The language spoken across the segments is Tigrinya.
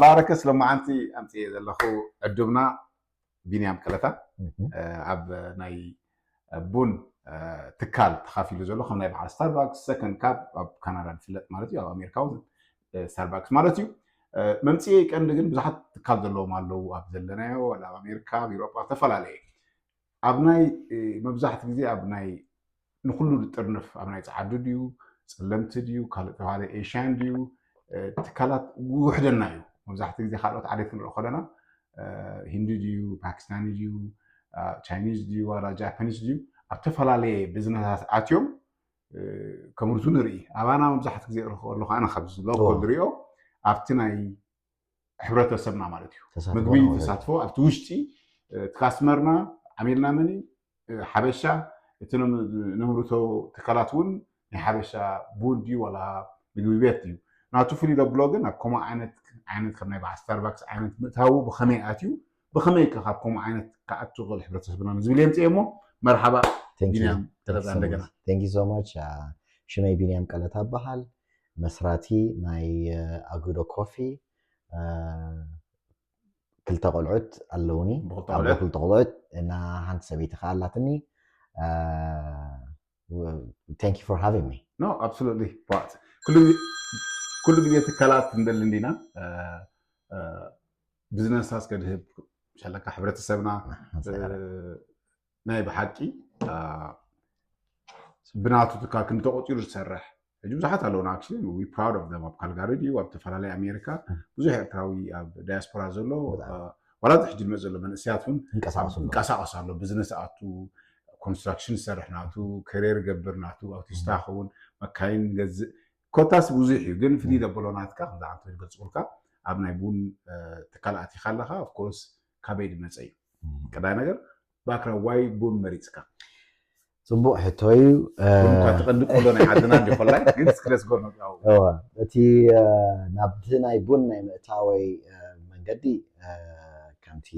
ማረከስ ሎማዓንቲ ኣምፅየ ዘለኹ ዕዱምና ቢንያም ቀለታ ኣብ ናይ ቡን ትካል ተኻፊሉ ዘሎ ከም ናይ በዓል ስታርባክስ ሰከንድ ካፕ ኣብ ካናዳ ዝፍለጥ ማለት እዩ ኣብ ኣሜሪካ እውን ስታርባክስ ማለት እዩ። መምፅኤ ቀንዲ ግን ብዙሓት ትካል ዘለዎም ኣለዉ ኣብ ዘለናዮ ኣብ ኣሜሪካ ኣብ ኤሮጳ ዝተፈላለየ ኣብ ናይ መብዛሕቲ ግዜ ኣብ ናይ ንኩሉ ዝጥርንፍ ኣብ ናይ ፀዓዱ ድዩ ፀለምቲ ድዩ ካልእ ተባሃለ ኤሽያን ድዩ ትካላት ውሕደና እዩ። መብዛሕቲ ግዜ ካልኦት ዓሌት ክንርኢ ከለና ሂንዲ ድዩ ፓኪስታኒ ድዩ ቻይኒዝ ድዩ ዋላ ጃፓኒዝ ድዩ ኣብ ተፈላለየ ቢዝነሳት ኣትዮም ከምርቱ ንርኢ። ኣባና መብዛሕቲ ግዜ ርክቦ ኣለኹ ኣነ ካብዚ ሎኮል ዝሪኦ ኣብቲ ናይ ሕብረተሰብና ማለት እዩ። ምግቢ ተሳትፎ ኣብቲ ውሽጢ እቲ ካስመርና ዓሚልና መን ሓበሻ እቲ ነምርቶ ትካላት እውን ናይ ሓበሻ ቡን ድዩ ዋላ ምግቢ ቤት ድዩ ናቱ ፍልይ ዘብሎ ግን ኣብ ከምኡ ዓይነት ዓይነት ከም ናይ በዓል ስታርባክስ ዓይነት ምእታዉ ብኸመይ ኣትዩ ብኸመይ ከ ካብ ከምኡ ዓይነት ክኣቱ ክእል ሕብረተሰብና ንዝብል የምፅእ እሞ መርሓባ ቢንያም ተረዳ እንደገና thank you so much ሽመይ ቢንያም ቀለታ በሃል መስራቲ ናይ ኣጉዶ ኮፊ ክልተ ቆልዑት ኣለውኒ ኣቦ ክልተ ቆልዑት እና ሓንቲ ሰበይቲ ከዓ ኣላትኒ thank you for having me no absolutely but ኩሉ ግዜ ትካላት እንደሊ እንዲና ቢዝነስ ኣስከድህብ ሸለካ ሕብረተሰብና ናይ ብሓቂ ብናቱ ትካል ክንተቆፂሩ ዝሰርሕ ሕጂ ብዙሓት ኣለውና actually we proud of them ኣብ ካልጋሪ ድዩ ኣብ ተፈላለዩ ኣሜሪካ ብዙሕ ኤርትራዊ ኣብ ዳያስፖራ ዘሎ ዋላ ሕጂ ዝመፅ ዘሎ መንእስያት እውን ይንቀሳቀሱ ኣሎ ቢዝነስ ኣቱ ኮንስትራክሽን ዝሰርሕ ናቱ ከሬር ገብር ናቱ ኣውቲስታ ክኸውን መካይን ገዝእ ኮታስ ብዙሕ እዩ ግን ፍልይ ዘበሎ ናትካ ከምዚ ዓንተ ዝገልፅኩልካ ኣብ ናይ ቡን ትካል ኣቲካ ኣለካ ኦፍኮርስ ካበይ ዝመፀ እዩ ቀዳይ ነገር ባክራ ዋይ ቡን መሪፅካ ፅቡቅ ሕቶ እዩ ቡን እኳ ትቀንዲ ቆሎ ናይ ዓድና እንዲ ኮላይ ግን ስክለስ ጎኖ እቲ ናብቲ ናይ ቡን ናይ ምእታወይ መንገዲ ከምቲ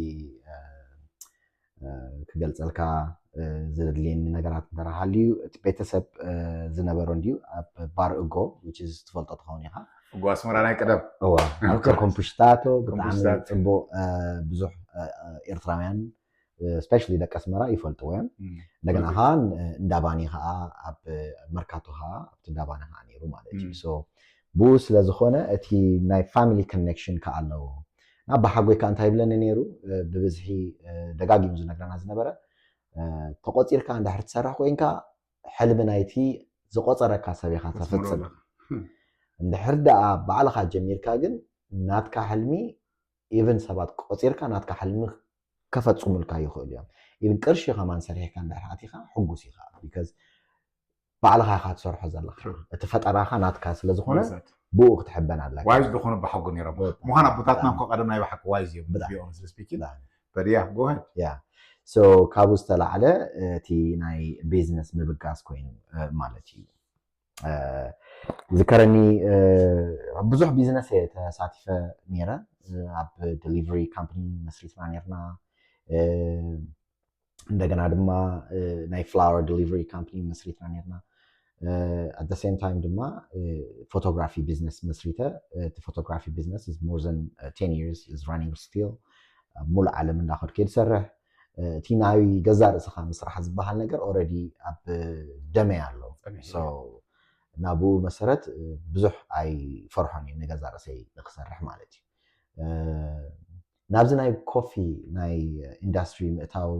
ክገልፀልካ ዘድልየኒ ነገራት እንተረሃልዩ እቲ ቤተሰብ ዝነበሮ እንድዩ ኣብ ባር እጎ ትፈልጦ ትኸውን ኢኻ እጎ ኣስመራ ናይ ቀደም እዋ ኣብቲ ኮምፑሽታቶ ብጣዕሚ ጽቡቅ ብዙሕ ኤርትራውያን ስፔሻሊ ደቂ ኣስመራ ይፈልጥዎ እዮም እንደገና ከዓ እንዳባኒ ከዓ ኣብ መርካቶ ከዓ ኣብቲ እንዳባኒ ከዓ ነይሩ ማለት እዩ ብኡ ስለ ዝኾነ እቲ ናይ ፋሚሊ ኮኔክሽን ከዓ ኣለዎ ናብ ብሓጎይ ከዓ እንታይ ይብለኒ ነይሩ ብብዝሒ ደጋጊሙ ዝነግረና ዝነበረ ተቆፂርካ እንድሕር ትሰርሕ ኮይንካ ሕልሚ ናይቲ ዝቆፀረካ ሰብ ኢካ ተፍፅም እንድሕር ደኣ ባዕልካ ጀሚርካ ግን ናትካ ሕልሚ ኢቨን ሰባት ቆፂርካ ናትካ ሕልሚ ከፈፅሙልካ ይኽእሉ እዮም ኢቨን ቅርሺ ከማን ሰሪሕካ እንድሕር ኣቲካ ሕጉስ ኢካ ቢካዝ ባዕልኻ ኢኻ ትሰርሖ ዘለኻ እቲ ፈጠራኻ ናትካ ስለ ዝኾነ ብኡ ክትሕበን ኣለካ ዋይዝ ዝኾኑ ብሓጎ ነይሮም ምዃን ኣቦታትና እኮ ቀደም ናይ ብሓቂ ዋይዝ እዮም ብጣዕሚ ስፒኪን በድያ ጎሃድ ያ ሶ ካብኡ ዝተላዕለ እቲ ናይ ቢዝነስ ምብጋስ ኮይኑ ማለት እዩ ዝከረኒ ብዙሕ ቢዝነስ እየ ተሳቲፈ ነይረ ኣብ ዴሊቨሪ ካምፕኒ መስሪትና ነርና እንደገና ድማ ናይ ፍላወር ዴሊቨሪ ካምፕኒ መስሪትና ነርና at the same time ድማ ፎቶግራፊ ቢዝነስ መስሪተ እቲ ፎቶግራፊ ቢዝነስ is more than ten years is running still ኣብ ሙሉእ ዓለም እንዳኸድኩ እየ ዝሰርሕ እቲ ናይ ገዛ ርእስኻ ምስራሕ ዝበሃል ነገር already ኣብ ደመይ ኣሎ ናብኡ መሰረት ብዙሕ ኣይፈርሖን እየ ንገዛ ርእሰይ ንክሰርሕ ማለት እዩ ናብዚ ናይ ኮፊ ናይ ኢንዳስትሪ ምእታው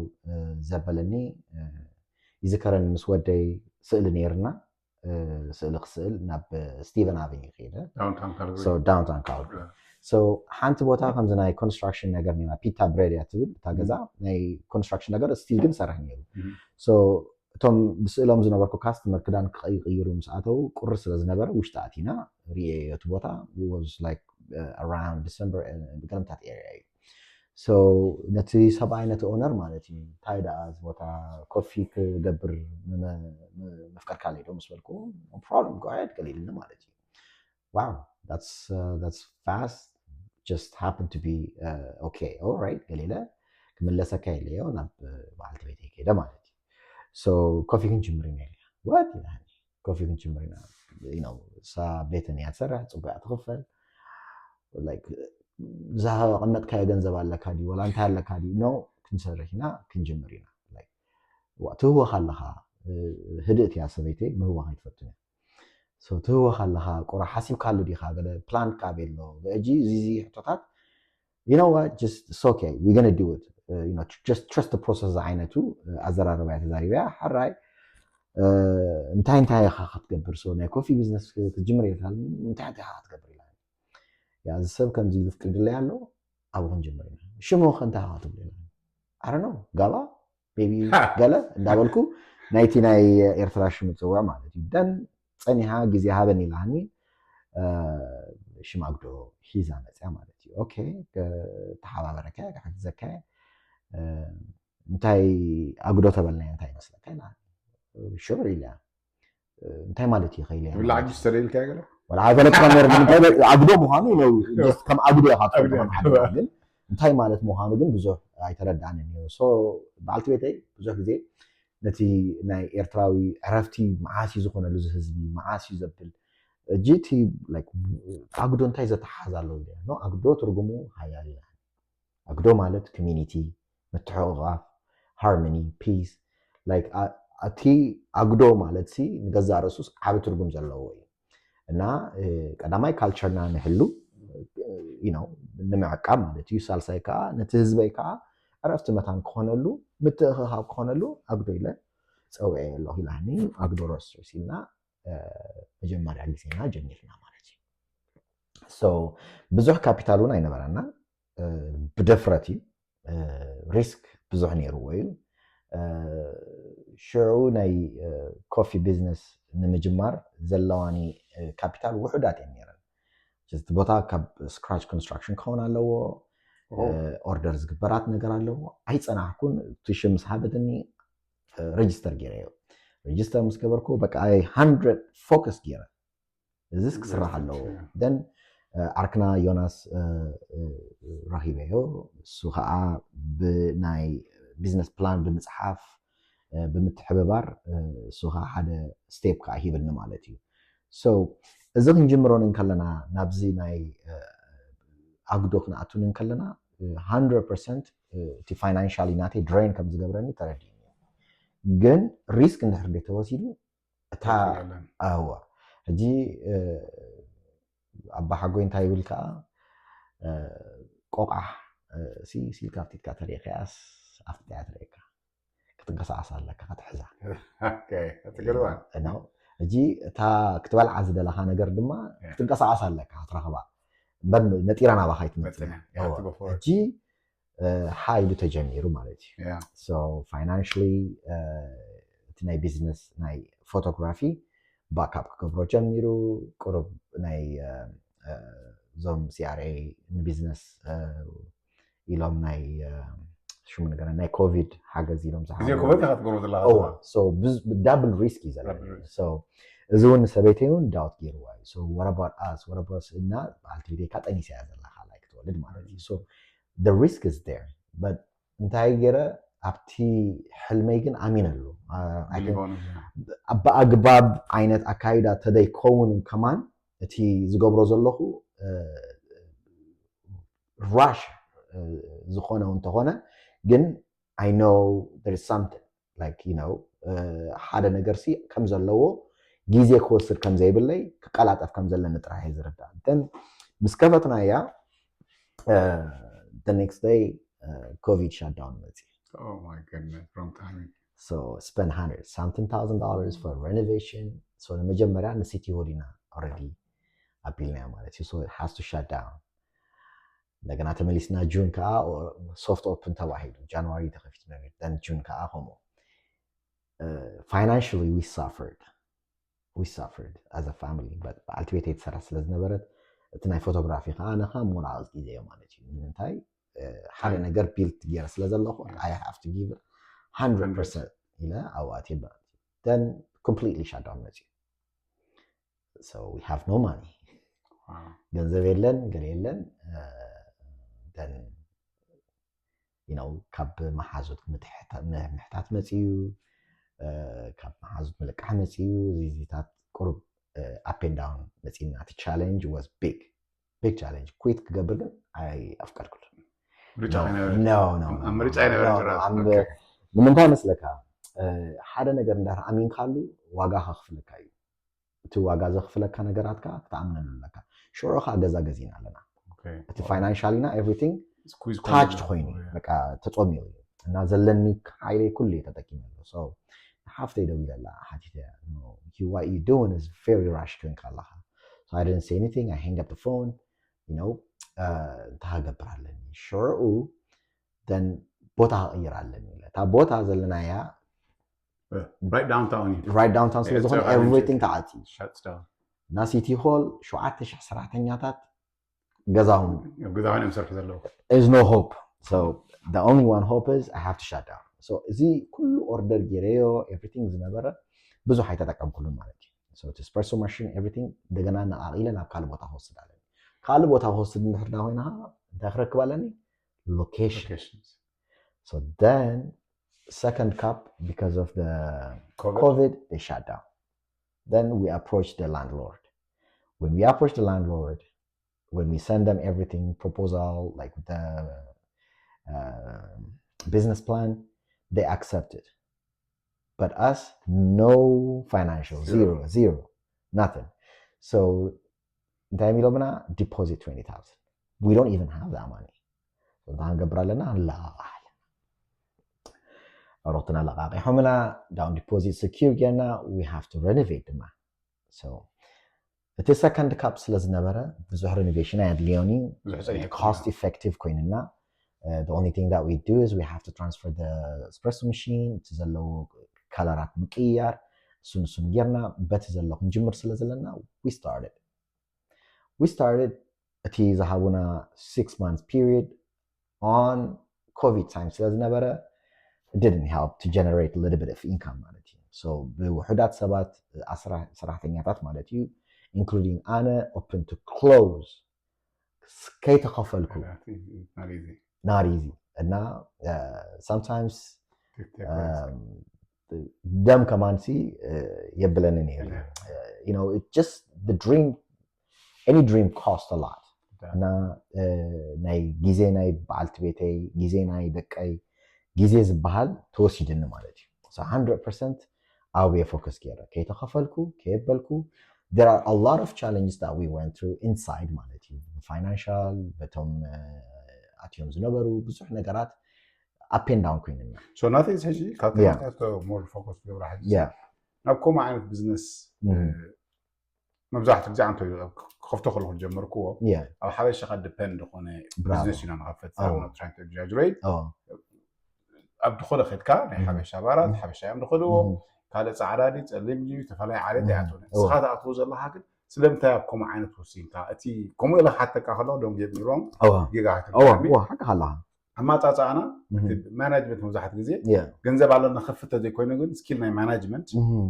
ዘበለኒ ይዝከረኒ ምስ ወደይ ስእሊ ነይርና ስእሊ ክስእል ናብ ስቲቨን ኣቨኒ ከይደ ዳውንታውን ካልጋሪ ሓንቲ ቦታ ከምዚ ናይ ኮንስትራክሽን ነገር ነራ ፒታ ብሬድ እያ ትብል እታ ገዛ ናይ ኮንስትራክሽን ነገር ስቲል ግን ሰርሕ ነይሩ እቶም ብስእሎም ዝነበርኩ ካስተመር ክዳን ክይቅይሩ ምስ ኣተው ቁሪ ስለ ዝነበረ ውሽጢ ኣቲና ርእየዮ እቲ ቦታ was like around December ገለምታት ኤርያ እዩ so ነቲ ሰብኣይ ነቲ ኦነር ማለት እዩ እንታይ ደኣ እዚ ቦታ ኮፊ ክገብር መፍቀድካ ዶ ምስ በልኩ problem go ahead ገሊልኒ ማለት እዩ wow that's uh, that's fast just happen to be uh, okay all right ገሊለ ክምለሰካ የለዮ ናብ በዓልቲ ቤተይ ከይደ ማለት እዩ so ኮፊ ክንጅምር ኢና ኢለ what ይላኒ ኮፊ ክንጅምር ኢና you know እሳ ቤተን እያ ትሰርሕ ፅቡቅ እያ ትኽፈል like ዝሃቀመጥካዮ ገንዘብ ኣለካ ድዩ ወላ እንታይ ኣለካ ድዩ? ኖ፣ ክንሰርሕ ኢና፣ ክንጅምር ኢና። ትህወኽ ኣለኻ። ህድእት እያ ሰበይተይ፣ ምህዋኽ ኣይትፈቱን እያ። ትህወኽ ኣለኻ፣ ቁራ ሓሲብካሉ ዲኻ? ገለ ፕላን ካበ ኣሎ? በእጂ እዚ ሕቶታት you know what, just it's okay, we're gonna do it, just trust the process ዝዓይነቱ ኣዘራርባ እያ ተዛሪበያ። ሕራይ፣ እንታይ እንታይ ኢኻ ክትገብር? ናይ ኮፊ ቢዝነስ ክትጅምር ኢልካ፣ እንታይ እንታይ ኢኻ ክትገብር ኢላ። ያ፣ እዚ ሰብ ከምዚ ኢሉ ፍቅድለይ ኣሎ፣ ኣብኡ ክንጅምር ኢና። ሽሙ ከ እንታይ ኢኻ ትብሎ ኢላ። ኣረ ነው ጋባ ቤቢ ገለ እንዳበልኩ ናይቲ ናይ ኤርትራ ሽም ጽውዕ ማለት እዩ። ደን ጸኒሓ ግዜ ሃበኒ ኢላኒ፣ ሽም ኣጉዶ ሒዛ መጽያ ማለት እዩ። ኦኬ፣ ተሓባበረካ፣ ክሕግዘካ። እንታይ ኣጉዶ ተበልናዮ፣ እንታይ ይመስለካ ኢላ። ሽብር ኢላ። እንታይ ማለት እዩ ከይለ ብላ ዓጅ ተደልካ ገለ ወላ ኣይፈለጥካ ነር እንታይ ኣጉዶ ምዃኑ ነው። ከም ኣጉዶ ኢኻ ትፈልጦ፣ ግን እንታይ ማለት ምዃኑ ግን ብዙሕ ኣይተረዳእንን እዩ። በዓልቲ ቤተይ ብዙሕ ግዜ ነቲ ናይ ኤርትራዊ ዕረፍቲ መዓስ እዩ ዝኾነሉ፣ እዚ ህዝቢ መዓስ እዩ ዘብል። እጂ እቲ ኣጉዶ እንታይ ዘተሓዝ ኣለዉ ኢለ። ኣጉዶ ትርጉሙ ሃያ ኢለ። ኣጉዶ ማለት ኮሚኒቲ፣ ምትሕቕቓፍ፣ ሃርሞኒ፣ ፒስ። እቲ ኣጉዶ ማለት ሲ ንገዛእ ርእሱስ ዓቢ ትርጉም ዘለዎ እዩ። እና ቀዳማይ ካልቸርና ንህሉ ንምዕቃብ ማለት እዩ። ሳልሳይ ከዓ ነቲ ህዝበይ ከዓ ዕረፍቲ መታን ክኾነሉ፣ ምትእኽኻብ ክኾነሉ ኣጉዶ ኢለ ፀውዐ ኣለኹ ኢላኒ። ኣጉዶ ሮስተርስ ኢልና መጀመርያ ግዜና ጀሚርና ማለት እዩ። ብዙሕ ካፒታል እውን ኣይነበረና፣ ብደፍረት እዩ። ሪስክ ብዙሕ ነይርዎ እዩ። ሽዑ ናይ ኮፊ ቢዝነስ ንምጅማር ዘለዋኒ ካፒታል ውሑዳት እየን ነይረን። እቲ ቦታ ካብ ስክራች ኮንስትራክሽን ክኸውን ኣለዎ። ኦርደር ዝግበራት ነገር ኣለዎ። ኣይፀናሕኩን። እቲ ሽም ምስ ሃበትኒ ረጅስተር ገይረዮ። ረጅስተር ምስ ገበርኩ በቃ ኣይ ሃንድረድ ፎከስ ገይረ፣ እዚስ ክስራሕ ኣለዎ። ደን ዓርክና ዮናስ ረኺበዮ። እሱ ከዓ ብናይ ቢዝነስ ፕላን ብምፅሓፍ ብምትሕብባር እሱ ከዓ ሓደ ስቴፕ ከዓ ሂብኒ ማለት እዩ። እዚ ክንጅምሮን እንከለና ናብዚ ናይ ኣጉዶ ክንኣቱን እንከለና ሃንድረድ ፐርሰንት እቲ ፋይናንሻሊ ናተይ ድሬን ከም ዝገብረኒ ተረዲእኒ። ግን ሪስክ እንድሕር ተወሲዱ እታ ኣዋ ሕጂ ኣባ ሓጎይ እንታይ ይብል ከዓ ቆቃሕ ሲልካ ኣብቲትካ ተሪእካያስ ኣብቲትያ ትርእየካ ክትንቀሳቀስ ኣለካ ክትሕዛ። ሕጂ እታ ክትበልዓ ዝደለካ ነገር ድማ ክትንቀሳቀስ ኣለካ ክትረክባ እምበር ነጢራ ናባካ ኣይትመፅእ። ሕጂ ሓይሉ ተጀሚሩ ማለት እዩ። ፋይናንሽሊ እቲ ናይ ቢዝነስ ናይ ፎቶግራፊ ባካፕ ክገብሮ ጀሚሩ። ቁሩብ ናይ እዞም ሲኣርኤ ንቢዝነስ ኢሎም ናይ ሽሙ ነገር ናይ ኮቪድ ሓገዝ ኢሎም ዝሓ ግዜ ኮቪድ ኢኻ ትገብሮ ዘለኻ ዳብል ሪስክ እዩ ዘለና። እዚ እውን ሰበይተይ እውን ዳውት ገይርዋ እዩ። ወረባት ኣስ ወረባት እና በዓልቲ ቤተይካ ጠኒሳ እያ ዘለካ ላይ ክትወልድ ማለት እዩ። ሪስክ ስ ር በት እንታይ ገይረ ኣብቲ ሕልመይ ግን ኣሚነሉ። ብኣግባብ ዓይነት ኣካይዳ ተደይከውን ከማን እቲ ዝገብሮ ዘለኹ ራሽ ዝኾነ እንተኾነ ግን I know there is something like you know ሓደ ነገር ሲ ከም ዘለዎ ግዜ ክወስድ ከም ዘይብለይ ክቀላጠፍ ከም ዘለኒ ጥራሕ እየ ዝርዳእ። ን ምስ ከፈትና እያ the next day ኮቪድ ሻዳውን መፅእ። So spend hundred something thousand dollars for renovation. So ንመጀመርያ ንሲቲ ሆል ኢና already ኣቢልናዮ ማለት እዩ። So it has to shut down። እንደገና ተመሊስና ጁን ከዓ ሶፍት ኦፕን ተባሂሉ ጃንዋሪ ተከፊቱ ነበር። ጁን ከዓ ከምኡ financially we suffered we suffered as a family. በዓልቲ ቤተይ ትሰርሕ ስለ ዝነበረት እቲ ናይ ፎቶግራፊ ከዓ ኣነ ከዓ ምውራቕ ዝጊዜዮ ማለት እዩ። ንምንታይ ሓደ ነገር ቢልድ ገይረ ስለ ዘለኹ I have to give hundred percent ኢለ ኣብኣት ማለት እዩ። Then completely shut down መፅዩ። So we have no money. ገንዘብ የለን፣ ገለ የለን። Then you know ካብ መሓዙት ምሕታት መፅዩ፣ ካብ መሓዙት ምልቃሕ መፅዩ። እዚታት ቁሩብ up and down መፂና። እቲ challenge was big big challenge quit ክገብር ግን ኣይኣፍቀድኩሉን። ምርጫ No, ከይነበረ no, no, ኣብ no, ምርጫ no, ይነበረ no, ጭራሽ። I'm- Okay. ንምንታይ መስለካ? ሓደ ነገር እንዳር ኣሚንካሉ ዋጋ ከኽፍለካ እዩ። እቲ ዋጋ ዘኽፍለካ ነገራት ከዓ ክትኣምነሉ ኣለካ። ሽዑ ከዓ ገዛ ገዚና ኣለና። Okay. እቲ financially ና everything Squeeze ታች ኮይኑ ኮይኑ Yeah. በቃ ተፀሚሩ እዩ እና ዘለኒ ሓይለይ ኩሉ ተጠቂመሉ። So ሓፍተይ ደው ኢለላ ሓቲተ what you doing is very rash ኮይንካ ኣለካ። So I didn't say anything. I hang up the phone. You know እንታይ ገብር ኣለኒ ሽዑ then ቦታ ክቕይር ኣለኒ ኢለ እታ ቦታ ዘለናያ Right downtown እዩ። right downtown ስለ ዝኾነ everything ተዓፅዩ Shuts down። እና ሲቲ ሆል ሸውዓተ ሺሕ ሰራሕተኛታት ገዛውን ገዛውን እዮም ሰርሑ ዘለዉ። is no hope. So the only one hope is I have to shut down. So እዚ ኩሉ ኦርደር ገይረዮ everything ዝነበረ ብዙሕ ኣይተጠቀምኩሉን ማለት እዩ። So እቲ espresso machine everything እንደገና ነቓቒለ ናብ ካልእ ቦታ ክወስድ ኣለኒ። ካልእ ቦታ ክወስድ እንድሕር ዳ ኮይና እንታይ ክረክብ ኣለኒ? Location. Locations. So then second cup because of the COVID. COVID they shut down. Then we approached the landlord. When we approached the landlord, when we send them everything proposal like the uh, business plan, they accepted. But us, no financial, Zero. zero, zero, nothing. So እንታይ ኢሎምና? Deposit twenty thousand. We don't even have that money. እንታይ ክንገብር ኣለና? ኣለቓቕሓ ኣለና። ኣሮክትና ኣለቓቂሖምና down deposit secure ጌርና we have to renovate ድማ so እቲ second cup ስለ ዝነበረ ብዙሕ renovation ኣየድልዮን እዩ። ብዙሕ ጸኒሑ Cost effective ኮይንና the only thing that we do is we have to transfer the espresso machine እቲ ዘለዉ color ት ምቅያር እሱን እሱን ጌርና በቲ ዘሎ ክንጅምር ስለ ዘለና we started we started እቲ ዝሃቡና six months period on COVID time ስለ ዝነበረ didn't help to generate a little bit of income ማለት እዩ። So ብውሑዳት ሰባት ኣስራ ሰራሕተኛታት ማለት እዩ including ኣነ open to close ከይተኸፈልኩ Not easy. not easy እና sometimes ደም ከማን ሲ የብለኒ ነይሩ you know it just the dream any dream cost a lot እና ናይ ግዜ ናይ በዓልቲ ቤተይ ግዜ ናይ ደቀይ ግዜ ዝበሃል ተወሲድኒ ማለት እዩ hundred percent ኣብየ focus ገይረ ከይተኸፈልኩ ከየበልኩ there are a lot of challenges that we went through inside ማለት እዩ financial በቶም ኣትዮም ዝነበሩ ብዙሕ ነገራት up and down ኮይንና So ናተይ ሕጂ ካብ Yeah. ተመልከቶ more focus ገብራ ሕጂ yeah ናብ ከምኡ ዓይነት business Mhm. መብዛሕትኡ ግዜ ኣንተ ክኸፍቶ ከለኹ ዝጀመርክዎ yeah ኣብ ሓበሻ ካ depend ዝኾነ Bravo. Business ኢና ንኸፍት Oh. I'm not trying to exaggerate oh ኣብ ድኾነ ከድካ ናይ Mhm. ሓበሻ ባራት Mhm. ሓበሻ እዮም ድኽልዎ Mhm. ካልእ ፃዕዳ ድዩ ፀሊም ድዩ ዝተፈላለዩ ዓይነት Mhm. ኣይኣትወን Oh. ንስኻ ትኣትዎ ዘለኻ ግን ስለምንታይ ኣብ ከምኡ ዓይነት ወሲንካ እቲ ከምኡ ኢለ ክሓተካ ከለኹ don't get me wrong oh ጌጋ oh oh ሓቂ ኣለኻ ኣማፃፃኣና Mhm. እቲ management መብዛሕትኡ ግዜ yeah ገንዘብ ኣለና ከፍተ ዘይኮይኑ ግን skill ናይ management Mhm.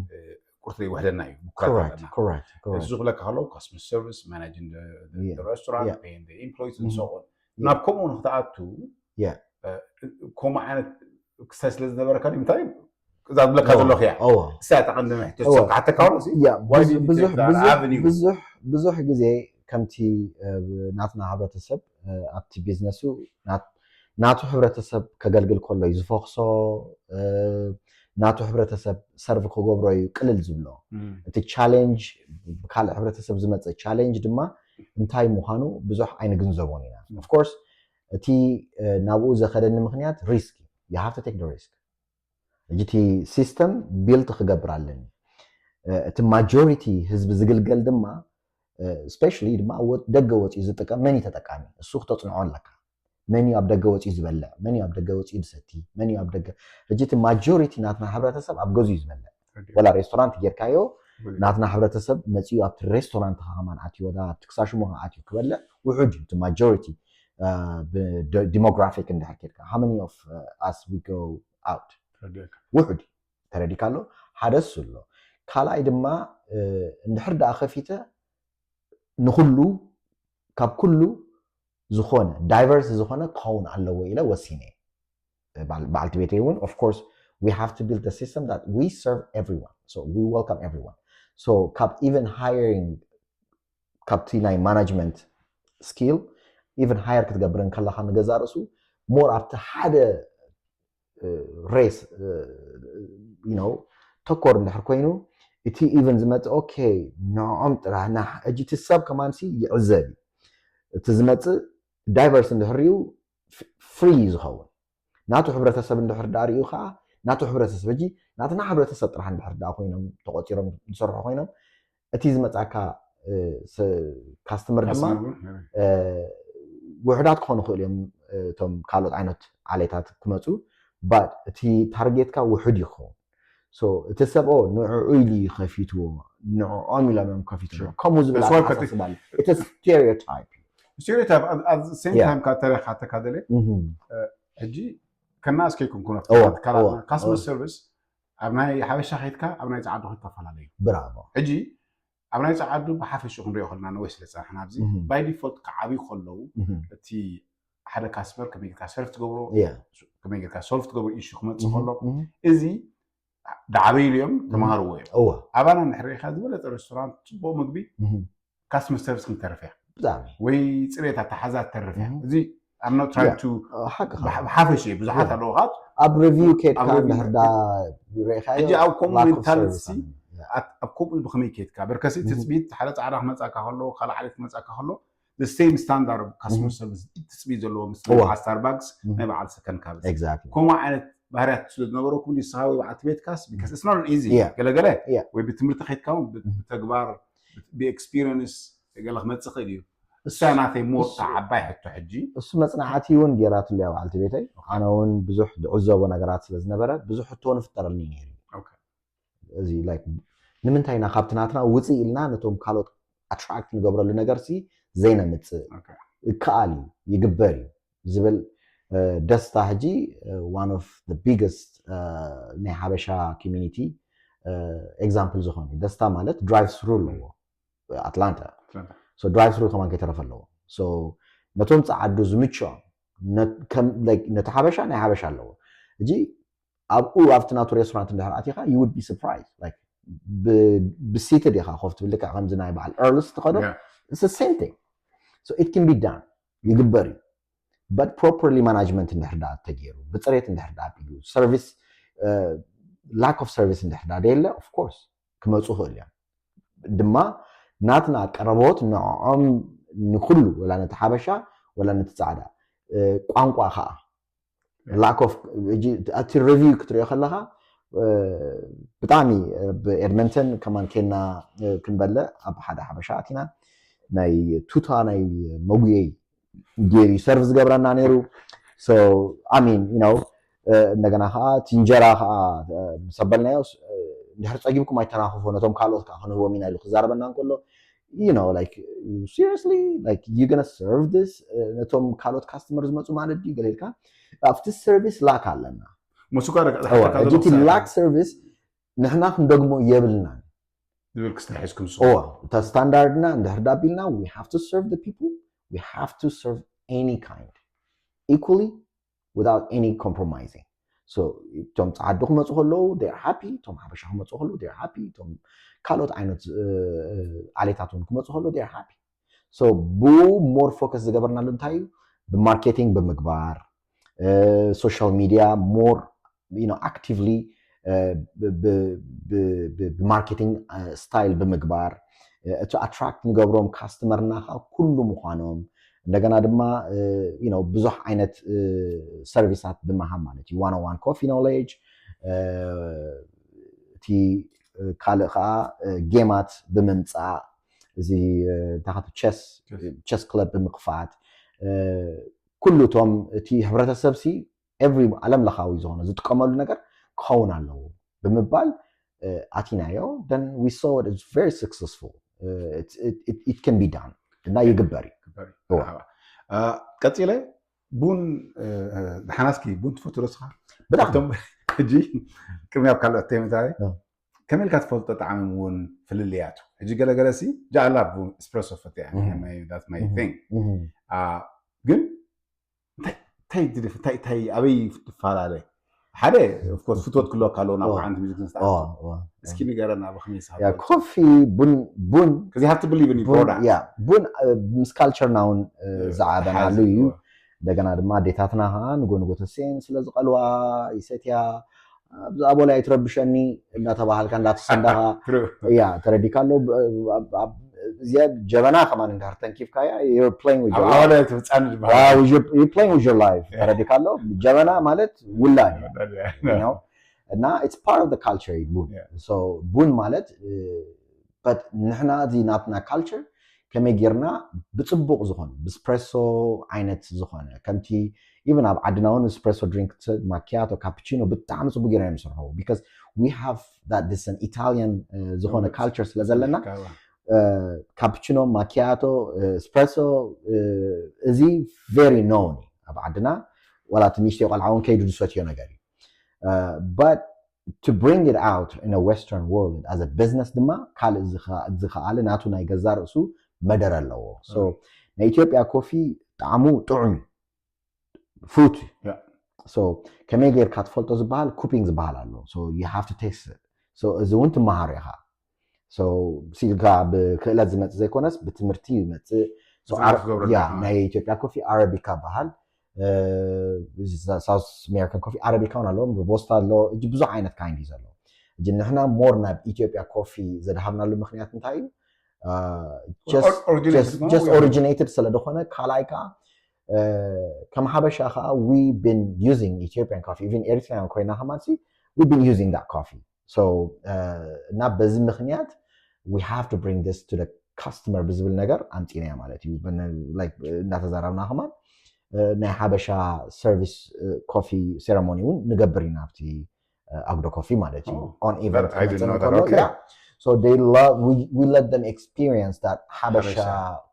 ቁርት ይውሕደና እዩ correct correct correct እዚ ክብለካ ከለዉ customer service managing Yeah. restaurant Yeah. paying employees Mhm. so on Yeah. ናብ ከምኡ ንክትኣቱ Yeah. ከምኡ ዓይነት ክሳይ ስለ ዝነበረካ ንምንታይ እዛ ዝብለካ Oh. ዘለኹ እያ oh እሳ ተቐንዲ ሕቶ Oh. ካሕተካ ሲ yeah Why ብዙ- did you ብዙሕ take that ብዙሕ- avenue? ብዙሕ ብዙሕ ግዜ ከምቲ እ፣ ናትና ሕብረተሰብ እ፣ ኣብቲ ቢዝነሱ ናት- ናቱ ሕብረተሰብ ከገልግል ከሎ እዩ ዝፈክሶ እ፣ ናቱ ሕብረተሰብ serve ክገብሮ እዩ ቅልል ዝብሎ እቲ challenge ብካልእ ሕብረተሰብ ዝመፀ challenge ድማ እንታይ ምዃኑ ብዙሕ ኣይንግንዘቦን ኢና of course እቲ እ፣ ናብኡ ዘኸደኒ ምክንያት risk you have to take the risk ሕጂ እቲ system build ክገብር ኣለኒ እ፣ እቲ majority ህዝቢ ዝግልገል ድማ እ፣ especially ድማ ወ- ደገ ወፂኡ ዝጥቀም መን እዩ ተጠቃሚ እሱ ክተፅንዖ ኣለካ መን እዩ ኣብ ደገ ወፂኡ ዝበልዕ መን እዩ ኣብ ደገ ወፂኡ ዝሰቲ መን እዩ ኣብ ደገ ሕጂ እቲ majority ናትና ሕብረተሰብ ኣብ ገዙ እዩ ዝበልዕ ወላ restaurant ጌርካዮ ናትና ሕብረተሰብ መፂኡ ኣብቲ restaurant ኻ ከማን ኣትዩ ወላ ኣብቲ ክሳሽሞ ኻ ኣትዩ ክበልዕ ውሑድ እዩ እቲ majority እ፣ ብ- ደ- demographic እንድሕር ኬድካ how many of us we go out ውሑድ እዩ። ተረዲካ ኣሎ ሓደ እሱ ኣሎ ካልኣይ ድማ እ፣ እንድሕር ደኣ ከፊተ ንኩሉ ካብ ኩሉ ዝኾነ diverse ዝኾነ ክኸውን ኣለዎ ኢለ ወሲነ በዓል- በዓልቲ ቤተይ እውን of course we have to build the system that we serve everyone so we welcome everyone so ካብ even hiring ካብቲ ናይ management skill even hire ክትገብር እንከለኻ ንገዛ ርእሱ more ኣብቲ ሓደ race you know ተኮር እንድሕር ኮይኑ እቲ even ዝመፅእ okay ንዕኦም ጥራሕ ሕጂ እቲ ሰብ ከማንሲ ይዕዘብ እዩ እቲ ዝመፅእ diverse እንድሕር ዩ free ዝኸውን ናቱ ሕብረተሰብ እንድሕር ዳ ርእዩ ከዓ ናቱ ሕብረተሰብ ሕጂ ናትና ሕብረተሰብ ጥራሕ እንድሕር ዳ ኮይኖም ተቆፂሮም ዝሰርሑ ኮይኖም እቲ ዝመፃካ customer ድማ ውሕዳት ክኾኑ ይኽእሉ እዮም እቶም ካልኦት ዓይነት ዓሌታት ክመፁ but እቲ target ካ ውሑድ ይኸውን so እቲ ሰብ ንዕኡ ኢሉ እዩ ከፊትዎ ንዕኦም ኢሎም እዮም ከፊትዎ ከምኡ ዝብል ኣተሓሳስባ እቲ stereotype stereotype at the same time ካብ ተረኻ ተካደለ ሕጂ ከናስ ከይኩን ኩነ customer service ኣብ ናይ ሓበሻ ከይትካ ኣብ ናይ ፃዓዱ ክተፈላለዩ bravo ሕጂ ኣብ ናይ ፃዓዱ ብሓፈሽኡ ክንሪኦ ከለና ነወይ ስለ ፀናሕና ኣብዚ by default ክዓብዩ ከለዉ እቲ ሓደ customer ከመይ ጌርካ serve ትገብሮ ከመይ ጌርካ solve ትገብሮ issue ክመፅእ ከሎ እዚ ዳዕበይሉ እዮም ተምሃርዎ እዮም እወ ኣባና እንድሕር ርኢኻ ዝበለፀ restaurant ፅቡቅ ምግቢ customer service ክንተርፍ እያ ብጣዕሚ ወይ ፅሬት ኣተሓዛ ትተርፍ እያ እዚ I'm not trying to ሓቅኻ ብሓፈሽ እየ ብዙሓት ኣለዎ ካብ ኣብ review ኬድካ ኣብ review እንድሕር ዳ ርኢኻዮ ሕጂ ኣብ ከምኡ lack of mentality service ኣብ ከምኡ ብከመይ ኬድካ በርከሲ ትፅቢት ሓደ ፃዕዳ ክመፃካ ከሎ ካልእ ዓሌት ክመፃካ ከሎ the same standard of customer service ትፅቢት ዘለዎ ምስ እዋ። በዓል Starbucks Mhm. ናይ በዓል ሰከን ካብ exactly ከምኡ ዓይነት ባህርያት ስለ ዝነበረኩም ንስኻ ወይ በዓልቲ ቤትካስ because it's not easy Yeah. ገለገለ Yeah. ወይ ብትምህርቲ ከይድካ እውን ብ- ብተግባር ብኤክስፒሪንስ ገለ ክመፅእ ክእል እዩ እሳ ናተይ ሞታ ዓባይ ሕቶ ሕጂ እሱ መፅናዕቲ እውን ጌራትሉ እያ በዓልቲ ቤተይ ኣነ እውን ብዙሕ ዝዕዘቦ ነገራት ስለ ዝነበረ ብዙሕ ሕቶ ንፍጠረልኒ ነይሩ እዩ Okay. እዚ like ንምንታይ ኢና ካብቲ ናትና ውፅእ ኢልና ነቶም ካልኦት attract ንገብረሉ ነገር ሲ ዘይነምፅእ Okay. ይከኣል እዩ ይግበር እዩ ዝብል ደስታ ሕጂ one of the biggest ናይ ሓበሻ community example ዝኾነ ደስታ ማለት drive through ኣለዎ ኣትላንታ ኣትላንታ። So drive through ከማን ከይተረፈ ኣለዎ So ነቶም ፀዓዱ ዝምችኦም ነ- ከም- like ነቲ ሓበሻ ናይ ሓበሻ ኣለዎ ሕጂ ኣብኡ ኣብቲ ናቱ restaurant እንድሕር ኣቲኻ you would be surprised like ብ- ብሲትድ ኢኻ ኮፍ ትብል ልክዕ ከምዚ ናይ በዓል Earls ትኸዶ Yeah. it's the same thing so it can be done ይግበር እዩ but properly management እንድሕር ዳ ተገይሩ ብፅሬት እንድሕር ዳ ኣቢሉ service lack of service እንድሕር ዳ ደየለ of course ክመፁ ይኽእሉ እዮም ድማ ናትና ቀረቦት ንዕኦም ንኩሉ ወላ ነቲ ሓበሻ ወላ ነቲ ፃዕዳ እ፣ ቋንቋ ከዓ lack of ሕጂ እቲ review ክትሪኦ ከለካ እ፣ ብጣዕሚ ብ Edmonton ከማን ኬና እ፣ ክንበለ ኣብ ሓደ ሓበሻ ኣቲና ናይ ቱታ ናይ መጉየይ ገይሩ serve ዝገብረና ነይሩ so I mean you know እ፣ እንደገና ከዓ እቲ እንጀራ ከዓ እ፣ ምስ ኣበልናዮ እ፣ እንድሕር ፀጊብኩም ኣይተናኽፎ ነቶም ካልኦት ከዓ ክንህቦም ኢና ኢሉ ክዛረበና እንከሎ you know like seriously like you gonna serve this እ፣ ነቶም ካልኦት customer ዝመፁ ማለት ድዩ ገለ ኢልካ ኣብቲ service lack ኣለና መሱኳ እዋ፣ ሕጂ እቲ lack service ንሕና ክንደግሞ የብልናን ዝብል ክስተር ሒዝኩም ንሱ እዋ እታ ስታንዳርድና እንድሕር ዳ ኣቢልና we have to serve the people we have to serve any kind equally without any compromising so እቶም ፀዓዱ ክመፁ ከለዉ they're happy እቶም ሓበሻ ክመፁ ከለዉ they're happy እቶም ካልኦት ዓይነት እ፣ እ፣ ዓሌታት እውን ክመፁ ከለዉ they're happy so ብኡ more focus ዝገበርናሉ እንታይ እዩ ብማርኬቲንግ ብምግባር social media more you know actively ብማርኬቲንግ style ብምግባር እ፣ እቲ attract ንገብሮም customer ና ከዓ ኩሉ ምዃኖም እንደገና ድማ እ፣ you know ብዙሕ ዓይነት ሰርቪሳት ብምሃብ ማለት እዩ one on one coffee knowledge እ፣ እቲ እ፣ ካልእ ከዓ እ፣ ጌማት ብምምፃእ እዚ እ፣ እንታይ chess chess club ብምክፋት እ፣ ኩሉ እቶም እቲ ሕብረተሰብ ሲ every ዓለም ለኻዊ ዝኾነ ዝጥቀመሉ ነገር ክኸውን ኣለዎ ብምባል እ፣ ኣቲናዮ then we saw it is very successful እ፣ it, it, it, it can be done እና ይግበር እዩ ግበር እዩ። እዋ። መርሓባ። እ፣ ቀፂለ ቡን እ፣ እ፣ ደሓናስኪ ቡን ትፈቱ ዶ ስኻ ብጣዕሚ ካብቶም ሕጂ ቅድሚ ኣብ ካልኦት ተይመታዊ እ። ከመይ ኢልካ ትፈልጦ ጣዕሚ እውን ፍልልያቱ ሕጂ ገለገለ ሲ ጃዕላ ቡን espresso ፈትያ እህ። my- that's my thing እህ። አ፣ ግን እንታይ እንታይ ድልፍ እንታይ እንታይ ኣበይ ትፈላለ ሓደ of course ፍትወት ክህልወካ ኣለዎ ናብ ኦ። ዓንት music ኦ ንስታኣት ኦ እስኪ ንገረና ብኸመይ ያ ኮፊ ቡን ቡን because you have to believe in your ቡን product ያ ቡን እ፣ ምስ ካልቸርና እውን እ፣ ዝዓበናሉ እዩ። እንደገና ድማ ኣዴታትና ከዓ ንጎ ንጎ ተስኤን ስለ ዝቐልዋ ይሰትያ፣ ኣብዛ ኣቦላይ ኣይትረብሸኒ እንዳተባሃልካ እንዳተሰንዳኻ True. ያ ተረዲካ ኣሎ። ብ- ኣብ- ኣብ- እዚኣ ጀበና ከማን እንድሕር ተንኪፍካያ you're playing with ኣብ your life. ኣዋላይ ትፍፃኒ ዝበሃል You're playing with your life ተረዲካ ኣሎ። ጀበና ማለት ውላድ እዩ። You know? እና it's part of the culture እዩ ቡን። Yeah. So ቡን ማለት but ንሕና እዚ ናትና ካልቸር ከመይ ጌርና ብፅቡቕ ዝኾነ ብስፕሬሶ ዓይነት ዝኾነ ከምቲ even ኣብ ዓድና እውን ስፕሬሶ ድሪንክ ማኪያቶ ካፕቺኖ ብጣዕሚ ፅቡቅ ጌርና እዮም ዝሰርሑ because we have that this an Italian ዝኾነ ካልቸር ስለ ዘለና ካፕቺኖ ማኪያቶ ስፕሬሶ እዚ very known እዩ ኣብ ዓድና። ዋላ እቲ ንእሽተይ ቆልዓ እውን ከይዱ ዝሰትዮ ነገር እዩ። But to bring it out in a western world as a business ድማ ካልእ ዝኸኣለ ናቱ ናይ ገዛ ርእሱ መደረ ኣለዎ። So ናይ ኢትዮጵያ ኮፊ ጣዕሙ ጥዑም እዩ፣ ፍሩት እዩ። So ከመይ ጌርካ ትፈልጦ ዝበሃል ኩፒንግ ዝበሃል ኣሎ። So you have to taste it. So እዚ እውን ትመሃሮ ኢኻ። So ሲልካ ብክእለት ዝመፅእ ዘይኮነስ ብትምህርቲ ይመፅእ። So ዝመፅእ ኣረ- ዝገብረሉ ያ ሕማም። ናይ ኢትዮጵያ ኮፊ ኣረቢካ በሃል። ሳውስ ኣሜሪካን ኮፊ ኣረቢካ እውን ኣሎ፣ ሮቦስታ ኣሎ፣ እጅ ብዙሕ ዓይነት ካይንድ እዩ ዘሎ። እጅ ንሕና ሞር ናብ ኢትዮጵያ ኮፊ ዘድሃብናሉ ምክንያት እንታይ እዩ? Or- originated ነው ወይ? ኦሪጂኔትድ ስለ ዝኾነ ካልኣይ ከዓ እ፣ ከም ሓበሻ ከዓ we been using Ethiopian coffee even ኤሪትራውያን ኮይና ከማን ሲ we been using that coffee. So እና በዚ ምክንያት we have to bring this to the customer ብዝብል ነገር ኣምፂናያ ማለት እዩ። በነ- like እናተዛረብና ከማን እ፣ ናይ ሓበሻ ሰርቪስ ኮፊ ሴረሞኒ እውን ንገብር ኢና ኣብቲ ኣጉዶ ኮፊ ማለት እዩ። Oh, on event that I didn't know that. ከሎ Okay. So they love we, we let them experience that ሓበሻ ሓበሻ።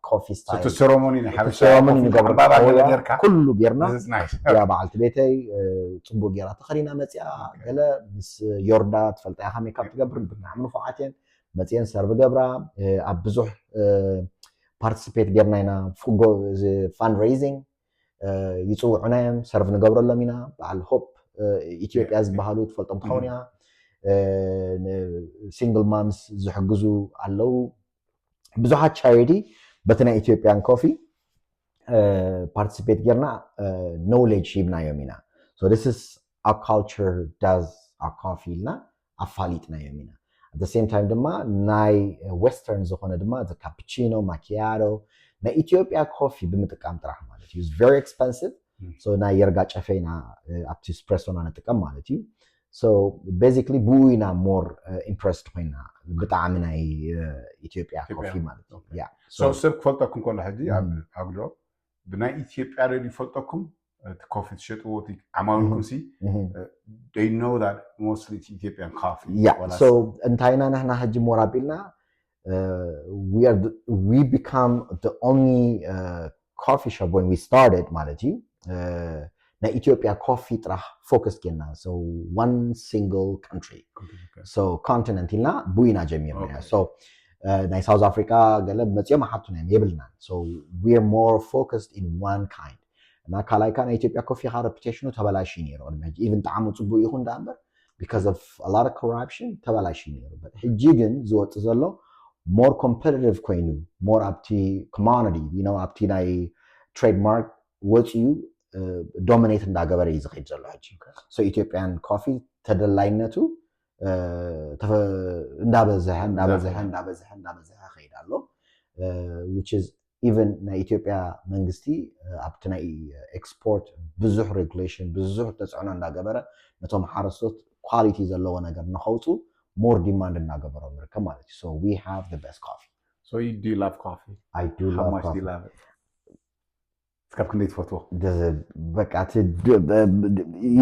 ኮፊ ስታይል ሴረሞኒ ናይ ሓበሻ ሴረሞኒ ኮፊ ንገብሮ ዓምባባ ከለዋ ገይርካ? ኩሉ ጌርና This is nice. ያ በዓልቲ ቤተይ እ፣ ፅቡቅ ጌራ ተኸዲና መፅያ ገለ ምስ ዮርዳ ትፈልጣ ኢኻ ሜካፕ ትገብር ብጣዕሚ ንፉዓት እየን መፅየን ሰርቭ ገብራ እ፣ ኣብ ብዙሕ ፓርቲስፔት ጌርና ኢና fundraising ይፅውዑና እዮም ሰርቭ ንገብረሎም ኢና በዓል ሆፕ ኢትዮጵያ ዝበሃሉ ትፈልጦም ትኸውን እያ ሲንግል ማምስ ዝሕግዙ ኣለዉ ብዙሓት ቻሪቲ በቲ ናይ ኢትዮጵያን ኮፊ ፓርቲስፔት ጌርና ኖሌጅ ሂብናዮም ኢና this is our culture does our coffee ኢልና ኣፋሊጥናዮም ኢና at the same time ድማ ናይ ዌስተርን ዝኾነ ድማ the cappuccino macchiato ናይ ኢትዮጵያ ኮፊ ብምጥቃም ጥራሕ ማለት እዩ very expensive so ናይ የርጋ ጨፌ ኢና ኣብቲ ስፕሬሶና ንጥቀም ማለት እዩ so basically ብኡ ኢና more impressed ኮይና ብጣዕሚ ናይ ኢትዮጵያ ኮፊ ማለት እዩ ሰብ ክፈልጠኩም ከሎ ሕጂ ኣብ ኣጉዶ ብናይ ኢትዮጵያ ሬድዮ ይፈልጠኩም እቲ ኮፊ ትሸጥዎ ዓማዊልኩም ሲ they know that mostly Ethiopian coffee yeah so እንታይ ኢና ንሕና ሕጂ more ኣቢልና we are we become the only coffee shop when we started ማለት እዩ ናይ ኢትዮጵያ ኮፊ ጥራሕ ፎከስ ጌርና so one single country so continent ኢልና ብኡ ኢና ጀሚርና so ናይ ሳውዝ ኣፍሪካ ገለ መፅኦም ሓቱና እዮም የብልናን so we are more focused in one kind እና ካልኣይ ከዓ ናይ ኢትዮጵያ ኮፊ ካ reputation ኡ ተበላሽዩ ነይሩ ቅድሚ ሕጂ even ጣዕሙ ፅቡቅ ይኹን ዳ እምበር because of a lot of corruption ተበላሽዩ ነይሩ ሕጂ ግን ዝወፅእ ዘሎ more competitive ኮይኑ more ኣብቲ commodity you know ኣብቲ ናይ trademark ወፂኡ dominate እንዳገበረ እዩ ዝኸይድ ዘሎ ሕጂ so ኢትዮጵያን ኮፊ ተደላይነቱ እንዳበዝሐ እንዳበዝሐ እንዳበዝሐ እንዳበዝሐ ይኸይድ ኣሎ which is even ናይ ኢትዮጵያ መንግስቲ ኣብቲ ናይ ኤክስፖርት ብዙሕ regulation ብዙሕ ተፅዕኖ እንዳገበረ ነቶም ሓረስቶት quality ዘለዎ ነገር ንኸውፁ more demand እናገበሮም ይርከብ ማለት እዩ so we have the best coffee So you do love coffee? I do How love much do you coffee love it? እስካብ ክንደይ ትፈትዎ? በቃ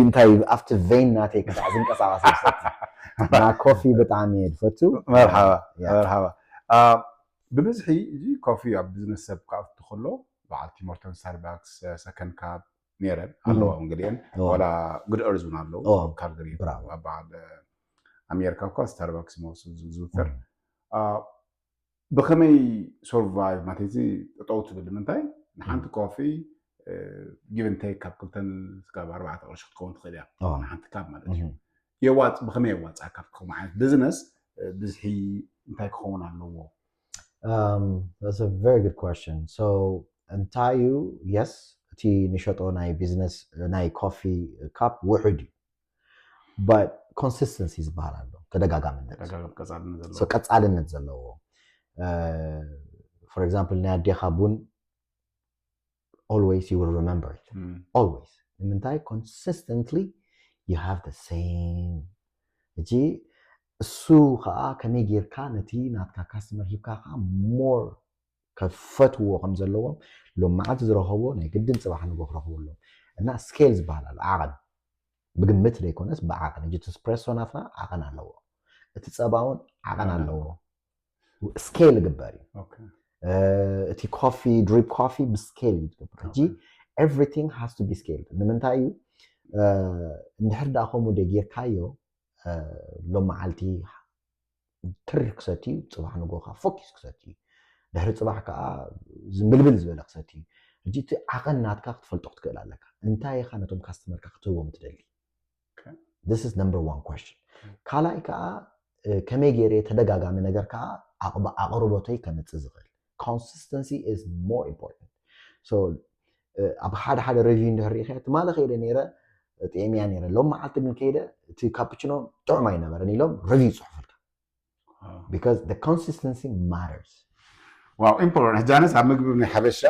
እንታይ ኣብቲ vein ናተይ ክሳዕ ዝንቀሳቀስ ይሰቲ እና ኮፊ ብጣዕሚ እየ ዝፈቱ መርሓባ Yeah. መርሓባ ብብዝሒ እዚ ኮፊ ኣብ ቢዝነስ ሰብ ክኣቱ ከሎ በዓል ቲሞርተን ስታርባክስ ሰከንድ ካፕ ነረን ኣለዋ እውን ገሊአን Oh. ዋላ ጉድ እርዝ እውን ኣለዉ Oh. ኣብ ካልገሪ Bravo. ኣብ በዓል ኣሜሪካ እኳ ስታርባክስ መወስድ ዝዝውተር ብኸመይ survive ማለት እዚ ጠጠው ትብል ንምንታይ ንሓንቲ ኮፊ give and take ካብ ክልተን ካብ ኣርባዕተ ቅርሺ ክትከውን ትኽእል እያ። ሓንቲ ካብ ማለት እዩ። የዋፅ ብኸመይ የዋፅኣ ካብ ከምኡ ዓይነት ቢዝነስ ብዝሒ እንታይ ክኸውን ኣለዎ? Um, that's a very good question. So እንታይ እዩ? Yes, እቲ ንሸጦ ናይ ቢዝነስ ናይ ኮፊ ካፕ ውሑድ እዩ፣ but consistency ዝበሃል ኣሎ፣ ተደጋጋምነት፣ ቀፃልነት ዘለዎ። For example ናይ ኣዴኻ ቡን always you will remember it. Always. ንምንታይ? Consistently you have the same። እጂ እሱ ከዓ ከመይ ጌርካ ነቲ ናትካ ካስተመር ሂብካ ከዓ more ከፈትዎ ከም ዘለዎም ሎም መዓልቲ ዝረኸብዎ ናይ ግድን ፅባሕ ንጎ ክረኽቡ ኣለዎም። እና ስኬል ዝበሃል ኣሎ፣ ዓቐን፣ ብግምት ዘይኮነስ ብዓቐን። እጂ እቲ ስፕሬሶ ናትና ዓቐን ኣለዎ፣ እቲ ፀባ እውን ዓቐን ኣለዎ። ስኬል ይግበር እዩ። እቲ ኮፊ ድሪፕ ኮፊ ብስኬል እዩ ዝግበር። እጂ everything has to be scaled። ንምንታይ እዩ? እንድሕር ደኣ ከምኡ ደጌርካዮ ሎም መዓልቲ ትር ክሰቲ እዩ፣ ፅባሕ ንጎ ከዓ ፎኪስ ክሰቲ እዩ፣ ድሕሪ ፅባሕ ከዓ ዝምልብል ዝበለ ክሰቲ እዩ። እጂ እቲ ዓቐን ናትካ ክትፈልጦ ክትክእል ኣለካ። እንታይ ኢኻ ነቶም ካስተመርካ ክትህቦም ትደሊ? This is number one question። ካልኣይ ከዓ ከመይ ገይረ ተደጋጋሚ ነገር ከዓ ኣቕርቦተይ ከምፅእ ዝኽእል። Consistency is more important። So ኣብ ሓደ ሓደ ሪቪው እንድሕር ርኢኸ ትማሊ ከይደ ነይረ ጥዕምያ ነይረ፣ ሎም መዓልቲ ግን ከይደ እቲ ካፕችኖ ጥዑም ኣይነበረን ኢሎም ሪቪው ይፅሕፉልካ። Because the consistency matters። ዋው ኢምፖርታንት። ሕጂ ኣነስ ኣብ ምግቢ ናይ ሓበሻ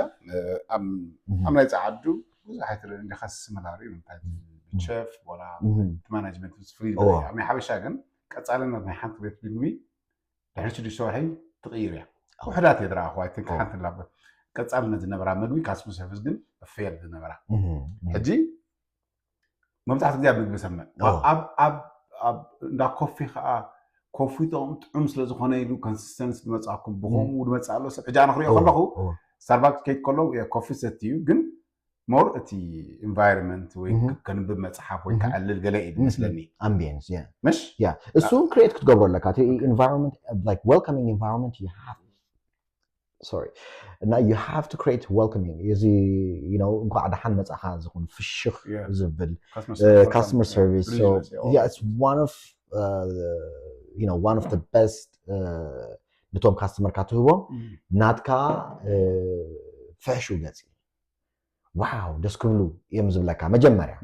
ኣብ ናይ ፃዓዱ ብዙሕ ኣይትርኢ እንዲኻ ስመላሪ ምንታይ ቸፍ ወላ ማናጅመንት ፍሪ ኣብ ናይ ሓበሻ ግን ቀፃልነት ናይ ሓንቲ ቤት ምግቢ ድሕሪ ሽዱሽተ ወርሒ ትቕይር እያ። ውሕዳት እየ ዝረኣኹ። ኣይ ቲንክ ሓንቲ ላ ቀፃልነት ዝነበራ ምግቢ ካስመር ሰርቪስ ግን ፌል ዝነበራ። ሕጂ መብዛሕትኡ ግዜ ኣብ ምግቢ ሰምዕ ኣብ ኣብ ኣብ እንዳ ኮፊ ከዓ ኮፊ ጥዑም ጥዑም ስለ ዝኾነ ኢሉ ኮንሲስተንስ ዝመፅኣኩም ብከምኡ ዝመፅእ ኣሎ ሰብ። ሕጂ ኣነ ክሪኦ ከለኹ ስታርባክስ ከይድ ከሎ ኮፊ ሰቲ እዩ፣ ግን ሞር እቲ ኢንቫይሮንመንት ወይ ከንብብ መፅሓፍ ወይ ከዕልል ገለ እዩ መስለኒ። ኣምቢየንስ ምሽ እሱ ክሬት ክትገብሮ ኣለካ። ኢንቫይሮንመንት፣ like welcoming environment you have። Sorry። እና you have to create welcoming። እዚ you know እንኳዕ ደሓን መጻኻ ዝኾን ፍሽኽ ዝብል customer service። So yeah, it's one of uh, you know one of the best ነቶም ካስተመርካ ትህቦም ናትካ ፍሕሹ ገፂ። ዋው ደስ ክብሉ እዮም ዝብለካ። መጀመርያ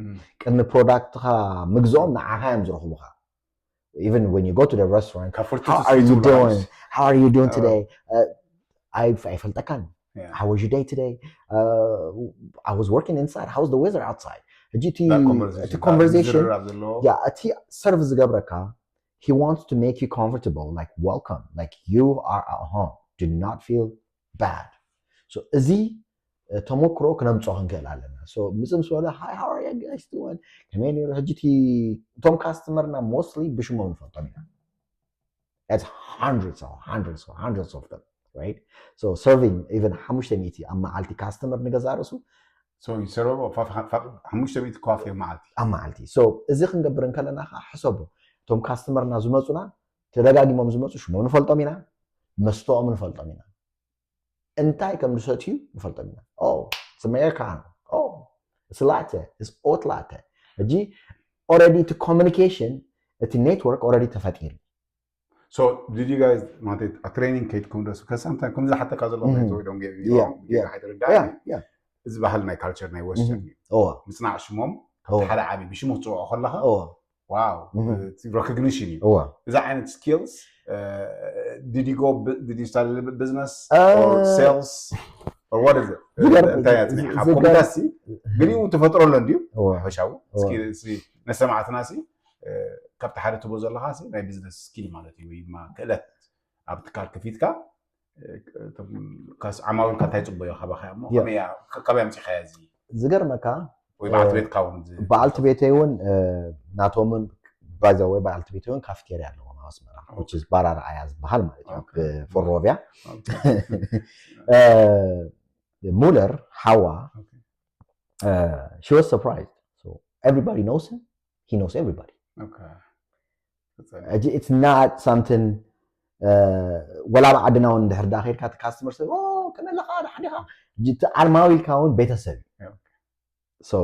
ቅድሚ ፕሮዳክትኻ ምግዝኦም ንዓኻ እዮም ዝረኽቡኻ። Even when you go to the restaurant, how are you doing? How are you doing today? Uh, I I felt like how was your day today? Uh, I was working inside. How's the weather outside? ሕጂ እቲ conversation yeah እቲ serve ዝገብረካ he wants to make you comfortable, like welcome, like you are at home. Do not feel bad. So እዚ ተሞክሮ ክነምፅኦ ክንክእል ኣለና። So ምፅእ ምስ በለ hi, how are you guys doing? ከመይ ነይሩ? ሕጂ እቲ እቶም ካስተመርና mostly ብሽሞም ንፈልጦም ኢና። That's hundreds of hundreds of hundreds of them, right? So serving even ሓሙሽተ ሚእቲ ኣብ መዓልቲ ካስተመር ንገዛ ርእሱ ሓሙሽተ ሚእቲ ኮፊ ኣብ መዓልቲ ኣብ መዓልቲ። So እዚ ክንገብር እንከለና ከዓ ሕሰቦ፣ እቶም ካስተመርና ዝመፁና ተደጋጊሞም ዝመፁ ሽሞም ንፈልጦም ኢና፣ መስተኦም ንፈልጦም ኢና፣ እንታይ ከም ዝሰትዩ ንፈልጦም ኢና። Oh, it's Americano. Oh, it's latte. It's hot latte. ሕጂ already እቲ communication እቲ network already ተፈጢሩ። So did you guys ማለት ኣብ ትሬኒንግ ከይድኩም ደሱ ከሳምታ ከም ዝሓተካ ዘሎ ወይ ዶንጌ ይረዳ እዚ ባህል ናይ ካልቸር ናይ ወስተርን እዩ። ምፅናዕ ሽሞም ሓደ ዓብዪ ብሽሙ ክትፅውዖ ከለካ ዋው እቲ ሬኮግኒሽን እዩ። እዚ ዓይነት ስኪልስ did you go did you start a little bit business or sales or what is it? እንታይ ኣፅኒሕካ ኮምፒታሲ ግን እዩ ተፈጥሮ ኣሎ እንድዩ ሓበሻዊ ነሰማዕትና ሲ ካብቲ ሓደ ትቦ ዘለካ ሲ ናይ ቢዝነስ ስኪል ማለት እዩ ወይ ድማ ክእለት ኣብ ትካል ከፊትካ ዓማዊልካ እንታይ ፅበዮ ካባካ እሞ ከመይ ኣምፂኻዮ እዚ ዝገርመካ ወይ በዓልቲ ቤትካ እውን በዓልቲ ቤተይ እውን ናቶምን ባይዛ ወይ በዓልቲ ቤተይ እውን ካፍቴርያ ኣለዎም ኣብ ኣስመራ which is ባራርኣያ ዝበሃል ማለት እዩ ብፎሮቪያ ሙለር ሓዋ she was surprised so everybody knows him he knows everybody it's not something ወላ ኣብ ዓድና እውን እንድሕር ዳ ከድካ እቲ ካስተመር ሰብ ከመለካ ዳሕዲኻ ዓማዊልካ እውን ቤተሰብ እዩ So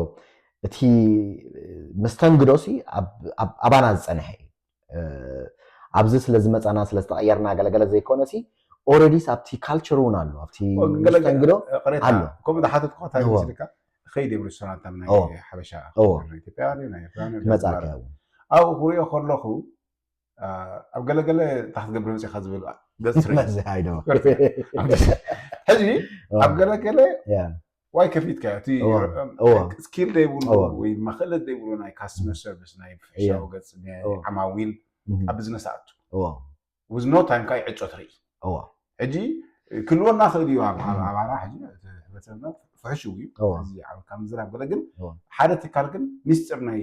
እቲ መስተንግዶ ሲ ኣብ- ኣብ- ኣባና ዝፀንሐ እዩ። እ፣ ኣብዚ ስለ ዝመፃና ስለ ዝተቐየርና ገለገለ ዘይኮነ ሲ already ኣብቲ ካልቸር እውን ኣሎ ኣብቲ መስተንግዶ ኣሎ። ከምኡ ዝሓተትኩ እንታይ እዎ። መስልካ ከይድ የብሉ ሬስቶራንት ኣብ ናይ እዎ። ሓበሻ እዎ። ኢትዮጵያ ናይ ኤርትራ ክመፃካ እዩ። ኣብኡ ክሪኦ ከለኹ ኣብ ገለገለ እንታይ ክትገብር መፅኻ ዝብል ገፅ ትርኢ። መዚ ሃይዶ ሕዚ ኣብ ገለገለ ዋይ ከፊትካ እቲ እዎ፣ እዎ። ስኪል ዘይብሉ እዎ። ወይ ድማ ክእለት ዘይብሉ ናይ ካስተመር ሰርቪስ ናይ ፍሕሻዊ ገፅ ናይ እዎ። ዓማዊል እም፣ ኣብ ቢዝነስ ኣቱ እዎ፣ with no time ካ ይዕፆ ትርኢ። እዎ። ሕጂ ክልወና ክእል እዩ ኣብ ኣብ ኣባና ሕጂ እቲ ሕብረተሰብና ፍሕሽው እዩ። እዎ። እዚ ዓወት ካብ ምዝራብ ገለ ግን እዎ። ሓደ ትካል ግን ሚስጥር ናይ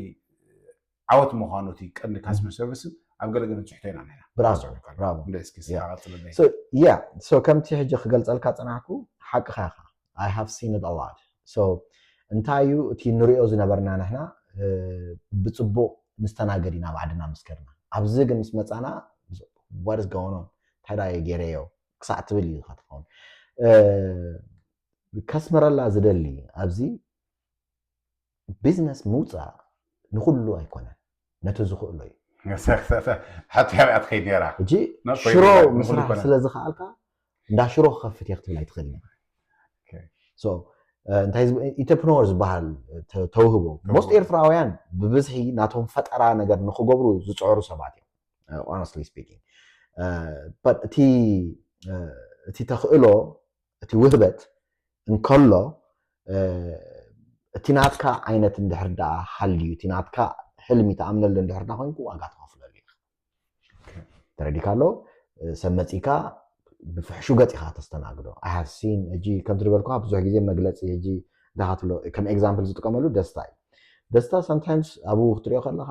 ዓወት ምዃኑ እቲ ቀንዲ ካስተመር ሰርቪስን ኣብ ገለገለ ንፅሕቶ ኢና ንሕና። ብራቮ ብራቮ። እንደ እስኪ ያ። ስራቐፅለለይ So yeah, so ከምቲ ሕጂ ክገልፀልካ ፅናሕኩ ሓቅኻ ኢኻ። I have seen it a lot. So እንታይ እዩ እቲ ንሪኦ ዝነበርና ንሕና እ፣ ብፅቡቕ ንስተናገድ ኢና ኣብ ዓድና ምስ ከድና። ኣብዚ ግን ምስ መፃና what is going on እንታይ ዳ ገይረዮ ክሳዕ ትብል እዩ ኢኻ ትኸውን። እ፣ ከስምረላ ዝደሊ ኣብዚ ቢዝነስ ምውፃእ ንኩሉ ኣይኮነን፣ ነቲ ዝኽእሎ እዩ። ሓንቲ ያብያ ትኸይድ ነራ ሕጂ ናብ ሽሮ ኮይንካ ምስራሕ ይኮነ። ስለ ዝኸኣልካ እንዳ ሽሮ ክኸፍት እየ ክትብል ኣይትኽእልን ኢኻ። ኦኬ። So እ፣ እንታይ ኢንተርፕረነር ዝበሃል ተ- ተውህቦ most ኤርትራውያን ብብዝሒ ናቶም ፈጠራ ነገር ንክገብሩ ዝፅዕሩ ሰባት እዮም። Honestly speaking but እቲ እ፣ እቲ ተኽእሎ እቲ ውህበት እንከሎ እ፣ እቲ ናትካ ዓይነት እንድሕር ደኣ ሃልዩ እቲ ናትካ ሕልሚ ተኣምነሉ እንድሕር ደኣ ኮንኩ ዋጋ ትኸፍለሉ ኢኻ። ተረዲካ ኣሎ። ሰብ መፂካ ብፍሕሹ ገፂኻ ተስተናግዶ። I have seen ሕጂ ከምቲ ዝበልኩ ብዙሕ ግዜ መግለፂ ሕጂ እንታይ ትብሎ ከም ኤግዛምፕል ዝጥቀመሉ ደስታ እዩ። ደስታ sometimes ኣብኡ ክትሪኦ ከለካ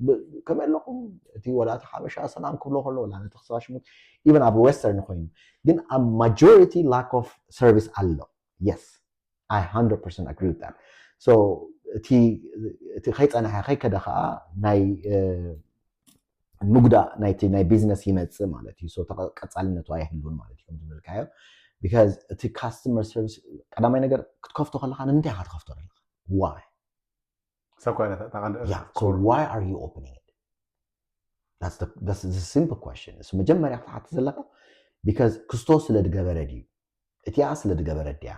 ብ- ከመይ ኣለኹም እቲ ወላ እቲ ሓበሻ ሰላም ክብሎ ከሎ ወላ ነቲ ክስባ ሽሙት even ኣብ ዌስተርን ኮይኑ ግን ኣብ majority lack of service ኣሎ። Yes, I hundred percent agree with that. So እቲ እቲ ከይፀንሐ ከይከደ ከዓ ናይ እ፣ ምጉዳእ ናይቲ ናይ ቢዝነስ ይመፅእ ማለት እዩ። So ተቐ- ቀፃልነቱ ኣይህሉን ማለት እዩ ከም ዝበልካዮ። Because እቲ ካስተመር ሰርቪስ ቀዳማይ ነገር ክትከፍቶ ከለካ ንምንታይ ኢካ ትከፍቶ ዘለካ? Why? ሰብ ኮይነ ተቐንደ Yeah, so why are you opening it? That's the, that's the simple question. So መጀመርያ ክትሓትት ዘለካ because ክስቶ ስለ ዝገበረ ድዩ? እቲኣ ስለ ዝገበረ ድያ?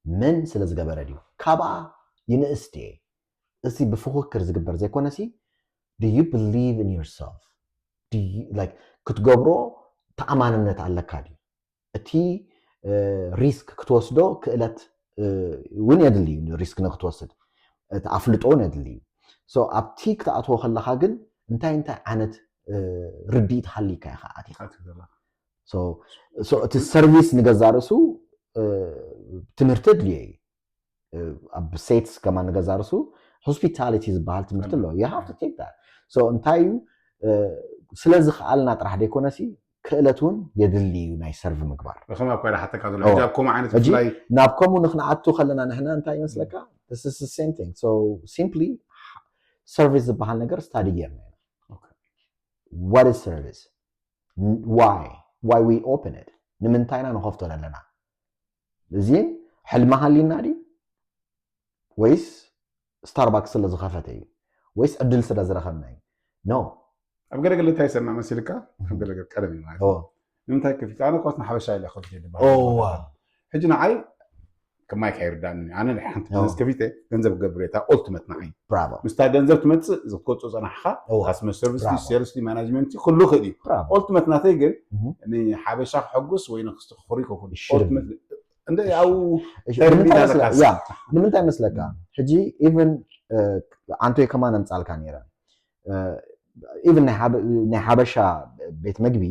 መን ስለ ዝገበረ ድዩ? ካብኣ ይንእስ ድየ? እዚ ብፍክክር ዝግበር ዘይኮነሲ do you believe in yourself? Do you, like ክትገብሮ ተኣማንነት ኣለካ ድዩ? እቲ ሪስክ ክትወስዶ ክእለት እውን የድሊ እዩ። ሪስክ ንክትወስድ እቲ ኣፍልጦ እውን የድሊ እዩ። So ኣብቲ ክትኣትዎ ከለካ ግን እንታይ እንታይ ዓይነት እ፣ ርድኢት ሃሊካ ኢካ ኣቲካ። So እቲ ሰርቪስ ንገዛ ርእሱ እ፣ ትምህርቲ ኣድልዮ እዩ። እ፣ ኣብ ስቴትስ ከማን ንገዛ ርእሱ ሆስፒታሊቲ ዝበሃል ትምህርቲ ኣሎ። You have to take that. So እንታይ እዩ እ፣ ስለ ዝኸኣልና ጥራሕ ዘይኮነሲ ክእለት እውን የድሊ እዩ ናይ ሰርቭ ምግባር። ከማ እኳ ሓተካ ዘሎ እዎ። ሕጂ ኣብ ከምኡ ዓይነት ሕጂ ብፍላይ ናብ ከምኡ ንክንኣቱ ከለና ንሕና እንታይ ይመስለካ? This is the same thing. So simply ሰርቪስ ዝበሃል ነገር ስታዲ ጌርና ኢና። Okay. What is service? Why? Why we open it? ንምንታይ ኢና ንኸፍቶ ዘለና? እዚ ሕልሚ ሃሊና ድዩ ወይስ ስታርባክስ ስለ ዝኸፈተ እዩ ወይስ ዕድል ስለ ዝረኸብና እዩ? No. ኣብ ገለገለ እንታይ ይሰማዕ መሲልካ ኣብ ገለገለ ቀደም እዩ ማለት ኦ እዩ። ንምንታይ ከፊት ኣነ ኮት ንሓበሻ ኢለ ከፊት ይበሃል ኦ ሕጂ ንዓይ ከማይ ካይርዳኒ ኣነ ናይ ሓንቲ ኦ። ቢዝነስ ከፊተ ገንዘብ ክገብር እታ ኦልቲመት ንዓይ ብራቮ ምስታ ገንዘብ ትመፅእ እዚ ክትቆፁ ፀናሕካ ኦ ካስተመር ሰርቪስ ብራቮ። ሴልስ ማናጅመንት ኩሉ ክእል እዩ ብራቮ ኦልቲመት ናተይ ግን እህ ንሓበሻ ክሕጉስ ወይ ንክስቲ ክኽሪ ከኹን ይሽርም። እንደ ያው እሺ፣ ተርቢት ንምንታይ ኣለካ መስለ- ያ ንምንታይ መስለካ ሕጂ ኢቨን ኣንቶይ ከማን ኣምፃልካ ነይረ ኢቨን ናይ ሓበ- ናይ ሓበሻ ቤት መግቢ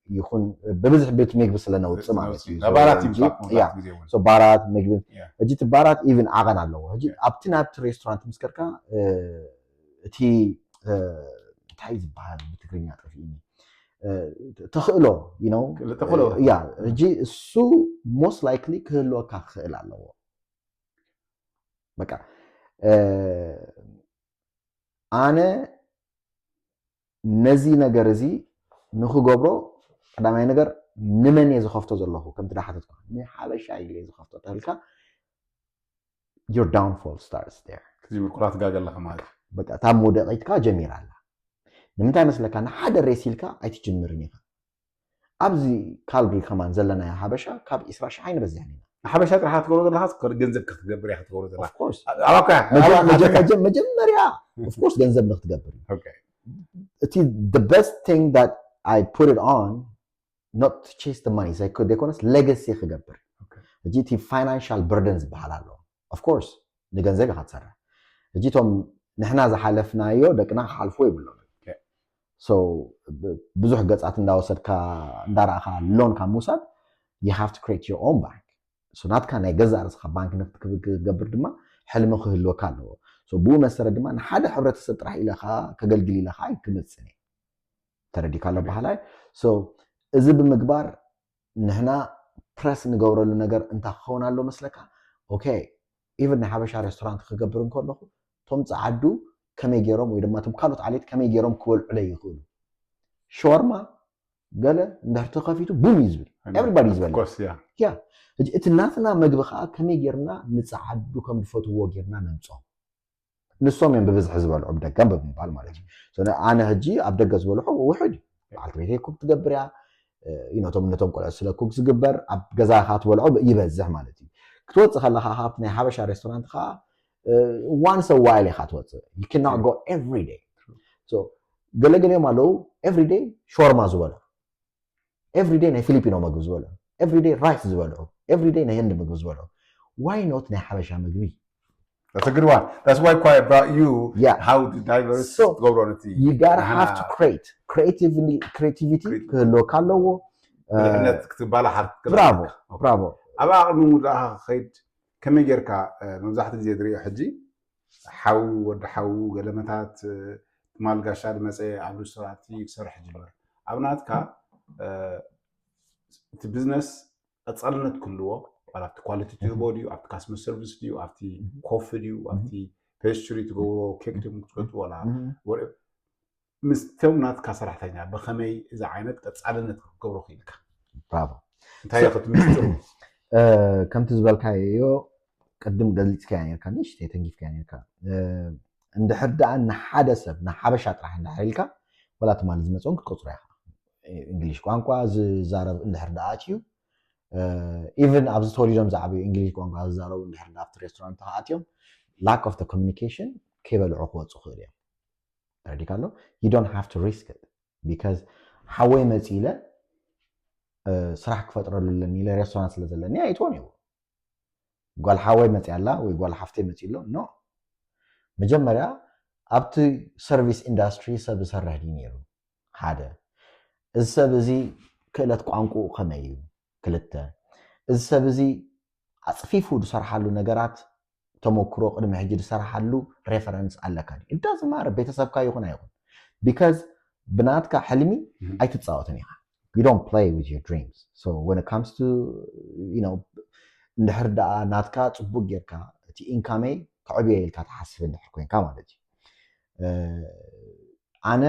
ይኹን ብብዝሒ ቤት መግቢ ስለ ነውፅእ ማለት እዩ ባራት ሕጂ- ይምፃእ ያ ግዜ እውን So ባራት ምግቢ ያ። ሕጂ እቲ ባራት ኢቭን ዓቐን ኣለዎ ሕጂ ያ። ኣብቲ ናብቲ ሬስቶራንት ምስ ከድካ እ፣ እቲ እ፣ እንታይ ዝበሃል ብትግርኛ ጠፊእኒ እ፣ ተኽእሎ you know ክእለ ተኽእሎ። ያ ሕጂ እሱ most likely ክህልወካ ክኽእል ኣለዎ በቃ እ፣ ኣነ ነዚ ነገር እዚ ንክገብሮ ቀዳማይ ነገር ንመን እየ ዝኸፍቶ ዘለኹ ከምቲ ዳሓተትኩ ንሓበሻ ኢለ እየ ዝኸፍቶ ተልካ your downfall starts there. ክትጅምር ኩላ ትጋገ ኣለኻ ማለት እዩ። በቃ እታ መውደቂትካ ጀሚራ ኣላ። ንምንታይ መስለካ? ንሓደ ሬስ ኢልካ ኣይትጅምርን ኢኻ። ኣብዚ ካልግሪ ከማን ዘለናዮ ሓበሻ ካብ ዒስራ ሺሕ ኣይንበዝሕን ኢና። ንሓበሻ ጥራሕ ክትገብሮ ዘለካ ገንዘብ ክትገብር እያ ክትገብሮ ዘለካ። Of course ኣባኳ መጀ- መጀ- መጀ- መጀመርያ of course ገንዘብ ንክትገብር እዩ። እቲ the best thing that I put it on not to chase the money ዘይኮነስ legacy ክገብር። ሕጂ እቲ financial burden ዝበሃል ኣሎ። Of course ንገንዘብ ኢኻ ትሰርሕ። ሕጂ እቶም ንሕና ዝሓለፍናዮ ደቅና ክሓልፍዎ የብሎም። So ብዙሕ ገፃት እንዳወሰድካ እንዳረእኻ loan ካብ ምውሳድ you have to create your own bank. So ናትካ ናይ ገዛእ ርእስኻ ባንክ ንክትገብር ድማ ሕልሚ ክህልወካ ኣለዎ። So ብኡ መሰረት ድማ ንሓደ ሕብረተሰብ ጥራሕ ኢለኻ ከገልግል ኢለኻ ኣይክመፅን እዩ። ተረዲካ ኣሎ ባህላይ። So እዚ ብምግባር ንሕና ፕረስ ንገብረሉ ነገር እንታይ ክኸውን ኣሎ መስለካ? Okay even ናይ ሓበሻ ሬስቶራንት ክገብር እንከለኹ እቶም ፀዓዱ ከመይ ገይሮም ወይ ድማ እቶም ካልኦት ዓሌት ከመይ ገይሮም ክበልዑለይ ይኽእሉ? ሸዋርማ ገለ እንድሕር ተኸፊቱ ቡም እዩ ዝብል። Everybody እዩ ዝበልዕ። ኮርስ ያ ያ ሕጂ እቲ ናትና መግቢ ከዓ ከመይ ጌርና ንፀዓዱ ከም ዝፈትዎ ጌርና ነምፅኦም። ንሶም እዮም ብብዝሒ ዝበልዑ ብደገም ብምባል ማለት እዩ። So ኣነ ሕጂ ኣብ ደገ ዝበልዖ ውሑድ እዩ። በዓልቲ ቤተይ ኩክ ትገብር እያ። ነቶም ነቶም ቆልዑ ስለ ኩክ ዝግበር ኣብ ገዛኻ ትበልዖ ይበዝሕ ማለት እዩ። ክትወፅእ ከለኻ ካብቲ ናይ ሓበሻ ሬስቶራንት ከዓ once a while ኢኻ ትወፅእ። You cannot go every day. So ገለገሊኦም ኣለዉ every day ሾርማ ዝበልዑ፣ every day ናይ ፊሊፒኖ ምግቢ ዝበልዑ፣ every day rice ዝበልዑ፣ every day ናይ ህንዲ ምግቢ ዝበልዑ። Why not ናይ ሓበሻ ምግቢ? That's a good one. That's why I brought you Yeah. How to diverse So, ትገብሮ ነቲ You gotta ንሕና have to create creativity creativity Creativity. ክህልወካ ኣለዎ። ብልሕነት ክትባላሓር ብራቮ ብራቮ። ኣብ ኣቕድሙ ደኣ ከይድ ከመይ ጌርካ እ፣ መብዛሕትኡ ግዜ ዝሪኦ ሕጂ ሓው ወዲ ሓው ገለመታት እ፣ ትማል ጋሻ ዝመፀ ኣብ ሬስቶራንት ክሰርሕ ይጅምር ኣብ ናትካ እ፣ እቲ ቢዝነስ ቀፃልነት ክህልዎ ዋላ ኣብቲ ኳሊቲ ትህቦ ድዩ ኣብቲ ካስተመር ሰርቪስ ድዩ ኣብቲ ኮፊ ድዩ ኣብቲ ፔስትሪ ትገብሮ ኬክ ድዩ ክትሸጡ ዋላ Mhm. ወረ- ምስቶም ናትካ ሰራሕተኛ ብኸመይ እዚ ዓይነት ቀፃልነት ክትገብሮ ክኢልካ ብራቮ። እንታይ እዩ ክትምስጥሩ እ፣ ከምቲ ዝበልካዮ ቅድም ገሊፅካያ ነርካ ንእሽተይ ተንጊፍካያ ነርካ። እ፣ እንድሕር ደኣ ንሓደ ሰብ ንሓበሻ ጥራሕ እንድሕር ኢልካ ወላ ትማሊ ዝመፅኦም ክትቆፅሮ ኢኻ። እንግሊሽ ቋንቋ ዝዛረብ እንድሕር ደኣ ኣትዩ even ኣብዚ ተወሊዶም ዝዓበዩ እንግሊሽ ቋንቋ ዝዛረቡ እንድሕር ደኣ ኣብቲ ሬስቶራንት ተኸኣትዮም lack of the communication ከይበልዑ ክወፁ ክእል እዮም። ተረዲካ ኣሎ? You don't have to risk it because ሓወይ መፂ ኢለ እ፣ ስራሕ ክፈጥረሉ ኣለኒ ኢለ ሬስቶራንት ስለ ዘለኒ ኣይትወን እዩ። ጓል ሓወይ መፂ ኣላ ወይ ጓል ሓፍተይ መፂ ኣሎ ኖ። መጀመርያ ኣብቲ ሰርቪስ ኢንዳስትሪ ሰብ ዝሰርሕ ድዩ ነይሩ? ሓደ እዚ ሰብ እዚ ክእለት ቋንቋኡ ከመይ እዩ? ክልተ እዚ ሰብ እዚ ኣፅፊፉ ዝሰርሓሉ ነገራት ተመክሮ ቅድሚ ሕጂ ዝሰርሓሉ ሬፈረንስ ኣለካ ድዩ? እዳ ዝማረ ቤተሰብካ ይኹን ኣይኹን because ብናትካ ሕልሚ ኣይትፃወትን ኢኻ። You don't play with your dreams. So when it comes to you know እንድሕር ደኣ ናትካ ፅቡቅ ጌርካ እቲ ኢንካመይ ከዕብዮ ኢልካ ትሓስብ እንድሕር ኮንካ ማለት እዩ። እ፣ ኣነ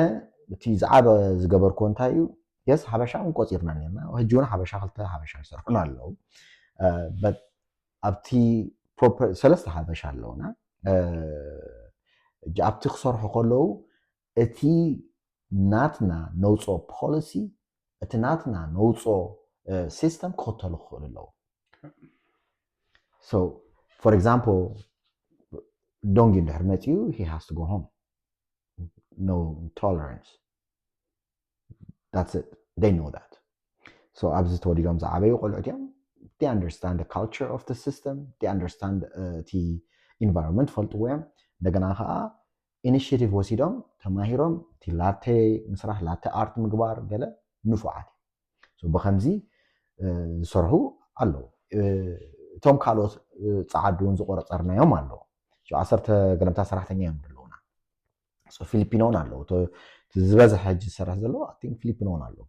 እቲ ዝዓበ ዝገበርኩዎ እንታይ እዩ? የስ ሓበሻ እውን ቆፂርና ነርና። ሕጂ እውን ሓበሻ ክልተ ሓበሻ ይሰርሑና ኣለዉ። እ፣ but ኣብቲ ፕሮፐር ሰለስተ ሓበሻ ኣለውና። እ፣ ሕጂ ኣብቲ ክሰርሑ ከለዉ እቲ ናትና ነውፅኦ ፖሊሲ እቲ ናትና ነውፅኦ ሲስተም ክኽተሉ ክኽእሉ ኣለዉ። So for example ዶንጊ እንድሕር መፂኡ he has to go home. No tolerance. That's it. They know that. So ኣብዚ ተወሊዶም ዝዓበዩ ቆልዑት እዮም። They understand the culture of the system. They understand እቲ environment ፈልጥዎ እዮም። እንደገና ከዓ ኢኒሽቲቭ ወሲዶም ተማሂሮም እቲ ላቴ ምስራሕ ላቴ ኣርት ምግባር ገለ ንፉዓት እዮም። ብከምዚ ዝሰርሑ ኣለዉ። እቶም ካልኦት ፀዓዱ እውን ዝቆረፀርናዮም ኣለዉ። ዓሰርተ ገለምታ ሰራሕተኛ እዮም ዘለዉና። ፊሊፒኖ እውን ኣለዉ። ዝበዝሐ ሕጂ ዝሰርሕ ዘለዉ ፊሊፒኖ እውን ኣለዉ።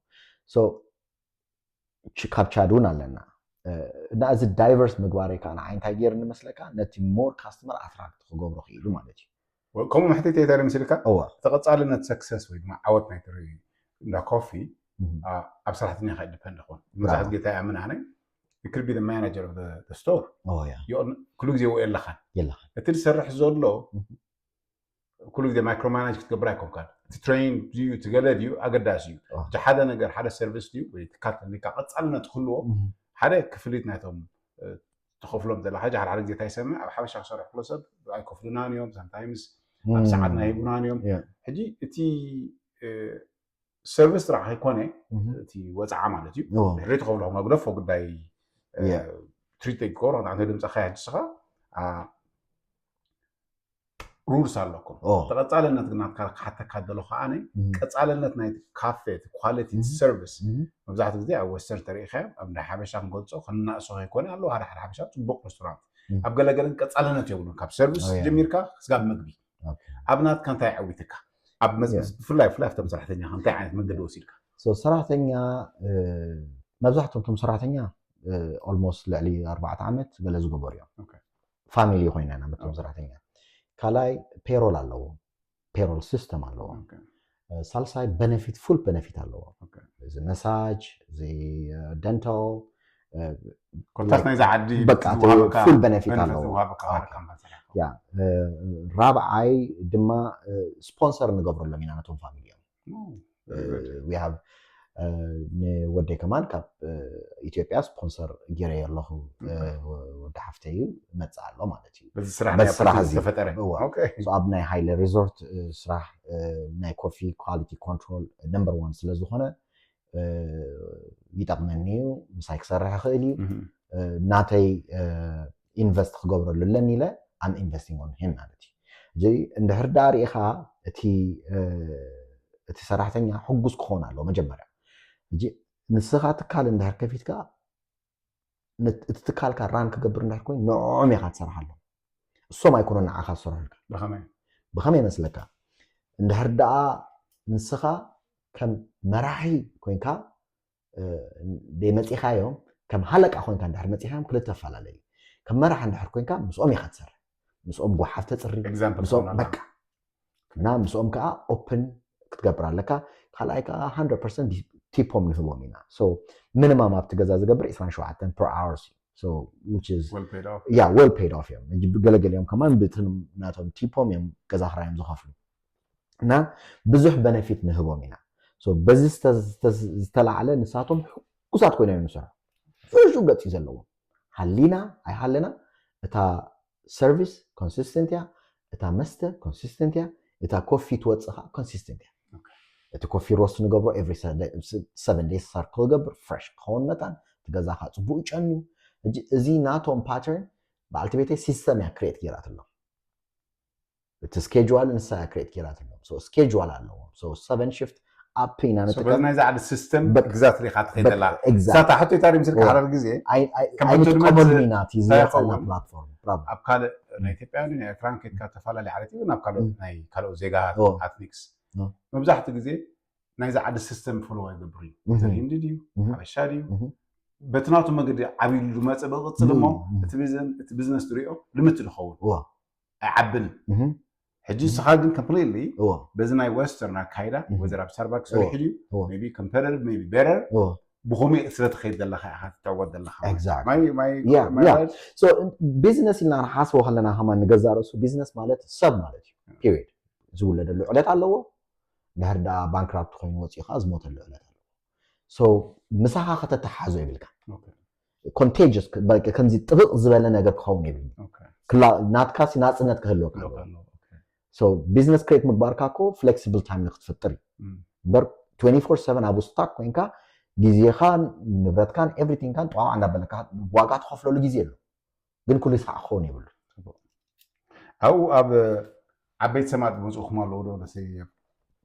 ካብ ቻድ እውን ኣለና። እና እዚ ዳይቨርስ ምግባረይ ከዓ ንዓይ እንታይ ገይሩ ንመስለካ ነቲ ሞር ካስተመር ኣትራክት ክገብሮ ክኢሉ ማለት እዩ። ከምኡ መሕተት የታሪ ምስልካ እወ ተቐፃልነት ሰክሰስ ወይ ድማ ዓወት ናይ ትሪ እንዳ ኮፊ ኣብ ሰራሕተኛ ከ ዲፐንድ ኾን መብዛሕት ጌታ ያምን ኣነ you could be the manager of the, the store. Oh yeah. You own- ኩሉ ግዜ የለኻን። የለኻ። እቲ ዝሰርሕ ዘሎ Mhm. ኩሉ ግዜ micromanage ክትገብር ኣይኮንካን። እቲ train ድዩ እቲ ገለ ድዩ ኣገዳሲ እዩ። Oh. እቲ ሓደ ነገር ሓደ service ድዩ ወይ ትካል ተሊካ ቀጻልነት ክህልዎ Mhm. ሓደ ክፍሊት ናይቶም እ፣ ትኸፍሎም ዘለኻ ሕጂ ሓደ ሓደ ግዜ እንታይ ይሰምዕ ኣብ ሓበሻ ክሰርሕ ክሎ ሰብ ኣይከፍሉናን እዮም። Sometimes ኣብ ሰዓት ናይ ሂቡናን እዮም። Yeah. ሕጂ እቲ service ጥራሕ ኣይኮነ Mhm. እቲ ወፅዓ ማለት እዩ። Oh. ድሕሪ ትኸፍሎ መግደፎ ጉዳይ Yeah. ትሪት ክገብሮ ንዓንተ ድምፅኻ ሕጂ ስኻ rules ኣለኩም። Oh. ተቐፃልነት ግን ናትካ ክሓተካ ዘሎ ከዓነ Mhm. ቀፃልነት ናይ ካፌ እቲ quality Mhm. service Mhm. መብዛሕትኡ ግዜ ኣብ western ተሪኢኻ ኣብ ናይ ሓበሻ ክንገልፆ ከናእሶ ከይኮነ ኣለዎ ሓደ ሓደ ሓበሻ ፅቡቅ restaurant Mhm. ኣብ ገለገለን ቀፃልነት የብሉን ካብ service Oh, yeah. ጀሚርካ ክስጋብ ምግቢ Okay. ኣብ ናትካ እንታይ ዓዊትካ ኣብ መዝ- Yeah. ብፍላይ ብፍላይ ኣብቶም ሰራሕተኛ እንታይ ዓይነት መንገዲ ወሲድካ So ሰራሕተኛ እ፣ መብዛሕትኦም እቶም ሰራሕተኛ almost ልዕሊ ኣርባዕተ ዓመት ገለ ዝገበሩ እዮም። Okay. ፋሚሊ ኮይና ኢና ምቶም Okay. ሰራሕተኛ ካልኣይ payroll ኣለዎ። Payroll system ኣለዎ። Okay. እ፣ ሳልሳይ benefit full benefit ኣለዎ። Okay. እዚ massage እዚ dental ኮታስ ናይዛ ዓዲ በቃ ዝወሃበካ full benefit benefit ኣለዎ። ዝወሃበካ ሓደ Okay. ካምፓኒ ስራሕ። ያ እ፣ ራብዓይ ድማ sponsor ንገብረሎም ኢና ነቶም ፋሚሊ እዮም። Oh, እ፣ very good. we have እ፣ ንወደይ ከማን ካብ እ፣ ኢትዮጵያ sponsor ገይረ ኣለኹ። እ፣ Okay. ወዲ ሓፍተይ እዩ መፅእ ኣሎ ማለት እዩ። በዚ ስራሕ በዚ ናይ ስራሕ opportunity እዚ። ዝተፈጠረ እዋ። Okay. So ኣብ ናይ ሃይለ resort እ፣ ስራሕ እ፣ ናይ coffee quality control number one ስለ ዝኾነ እ፣ ይጠቕመኒ እዩ። ምሳይ ክሰርሕ ይኽእል እዩ። Mhm. እ፣ ናተይ invest ክገብረሉ ኣለኒ ኢለ I'm investing on him ማለት እዩ። እዚ እንድሕር ዳኣ ርኢኻ እቲ እ፣ እቲ ሰራሕተኛ ሕጉስ ክኸውን ኣለዎ መጀመርያ። ሕጂ ንስኻ ትካል እንድሕር ከፊትካ ነት- እቲ ትካልካ run ክገብር እንድሕር ኮይኑ ንዕኦም ኢኻ ትሰርሓሎም። እሶም ኣይኮኑን ንዓኻ ዝሰርሑልካ። ብኸመይ? ብኸመይ ይመስለካ? እንድሕር ደኣ ንስኻ ከም መራሒ ኮይንካ እ፣ ደይመፂኻዮም ከም ሃለቃ ኮይንካ እንድሕር መፂኻዮም ክልተ ፈላለዩ። ከም መራሒ እንድሕር ኮይንካ ምስኦም ኢኻ ትሰርሕ። ምስኦም ጓሓፍ ተፅሪ Example ምስኦም ትኾን በቃ እና ምስኦም ከዓ open ክትገብር ኣለካ። ካልኣይ ከዓ hundred percent ቲፖም ንህቦም ኢና። So minimum ኣብቲ ገዛ ዝገብር ዕስራን ሸውዓተን per hours እዩ። So which is Well paid off. Yeah, well paid off እዮም። ሕጂ ገለገሊኦም ከማን ብቲ ናቶም ቲፖም እዮም ገዛ ክራዮም ዝኸፍሉ እና ብዙሕ benefit ንህቦም ኢና። So በዚ ዝተ- ዝተ- ዝተላዕለ ንሳቶም ሕጉሳት ኮይኖም እዮም ዝሰርሑ። ፍሹ ገፅ እዩ ዘለዎም። ሃሊና ኣይሃለና እታ service consistent እያ፣ እታ መስተ consistent እያ፣ እታ ኮፊ ትወፅእ ከዓ consistent እያ። እቲ ኮፊ roast ንገብሮ every seven days circle ገብር fresh ክኸውን መጣን እቲ ገዛኻ ፅቡቅ ይጨንዩ። ሕጂ እዚ ናቶም pattern በዓልቲ ቤተይ system እያ create ገይራትሎም። እቲ schedule ንሳ እያ create ገይራትሎም። So schedule ኣለዎም። So seven shift up ኢና So ንጥቀም። በዚ ናይዚ ዓዲ system በቃ። ግዛት ሪኻ ትኸይድ ዘላ Exactly. እሳታ ሕቶ ይታ ሪምስልካ Yeah. ሓረር ግዜ ኣይ- ኣይ- ከም ሕቶ ድማ ኣይንጥቀመሉን ዝ- ኢና እቲ እንታይ ዝመፀና ይኸውን? platform problem። ኣብ ካልእ ናይ ኢትዮጵያ ናይ ኤርትራን ከድካ ተፈላለዩ ዓለት እዩ ናብ ካልኦት Mm. ናይ ካልኦት ዜጋታት Oh. ethnics Oh. መብዛሕትኡ ግዜ ናይዚ ዓዲ system follow ኣይገብሩ እዩ Mhm. ህንዲ ድዩ Mhm. ሓበሻ ድዩ Mhm. በቲ ናቱ መገዲ ዓብሉ ዝመፀ ብቅፅል እሞ Mhm. እቲ ቢዝን- እቲ business ዝሪኦ ልምት ዝኸውን እዋ። ኣይዓብን Mhm. ሕጂ Mhm. ንስኻ ግን completely እዋ። በዚ ናይ western ኣካይዳ Mhm. whether ኣብ Starbucks እዋ። ሪሒ ድዩ እዋ። maybe competitive maybe better እዋ። ብኸመይ ስለ ትኸይድ ዘለኻ ኢኻ ትዕወት ዘለኻ Exactly. my my Yeah, my yeah. knowledge- So business ኢልና ንሓስቦ ከለና ከማን ንገዛ ርእሱ business ማለት ሰብ ማለት እዩ። Period። ዝውለደሉ ዕለት ኣለዎ። ድሕር ደኣ bankrupt ኮይኑ ወፂኡ ከዓ ዝሞተሉ ዕለት ኣለዎ። So ምሳኻ ከተተሓዞ ይብልካ። Okay. Contagious ክ- በቃ ከምዚ ጥብቕ ዝበለ ነገር ክኸውን የብሉ። Okay. ክላ- ናትካ ሲ ናፅነት ክህልወካ ኣለዎ። Local ነው። Okay. So business create ምግባርካ እኮ flexible time ንክትፍጥር እዩ። Mm. እምበር twenty-four seven ኣብኡ stuck ኮይንካ ግዜኻን ንብረትካን everythingካን ጠዋዕ እንዳበለካ ዋጋ ትኸፍለሉ ግዜ ኣሎ። ግን ኩሉ ሰዓት ክኸውን የብሉ። ኣብኡ ኣብ ዓበይቲ ሰባት ዝመፅኡኹም ኣለዉ ዶ ደሰ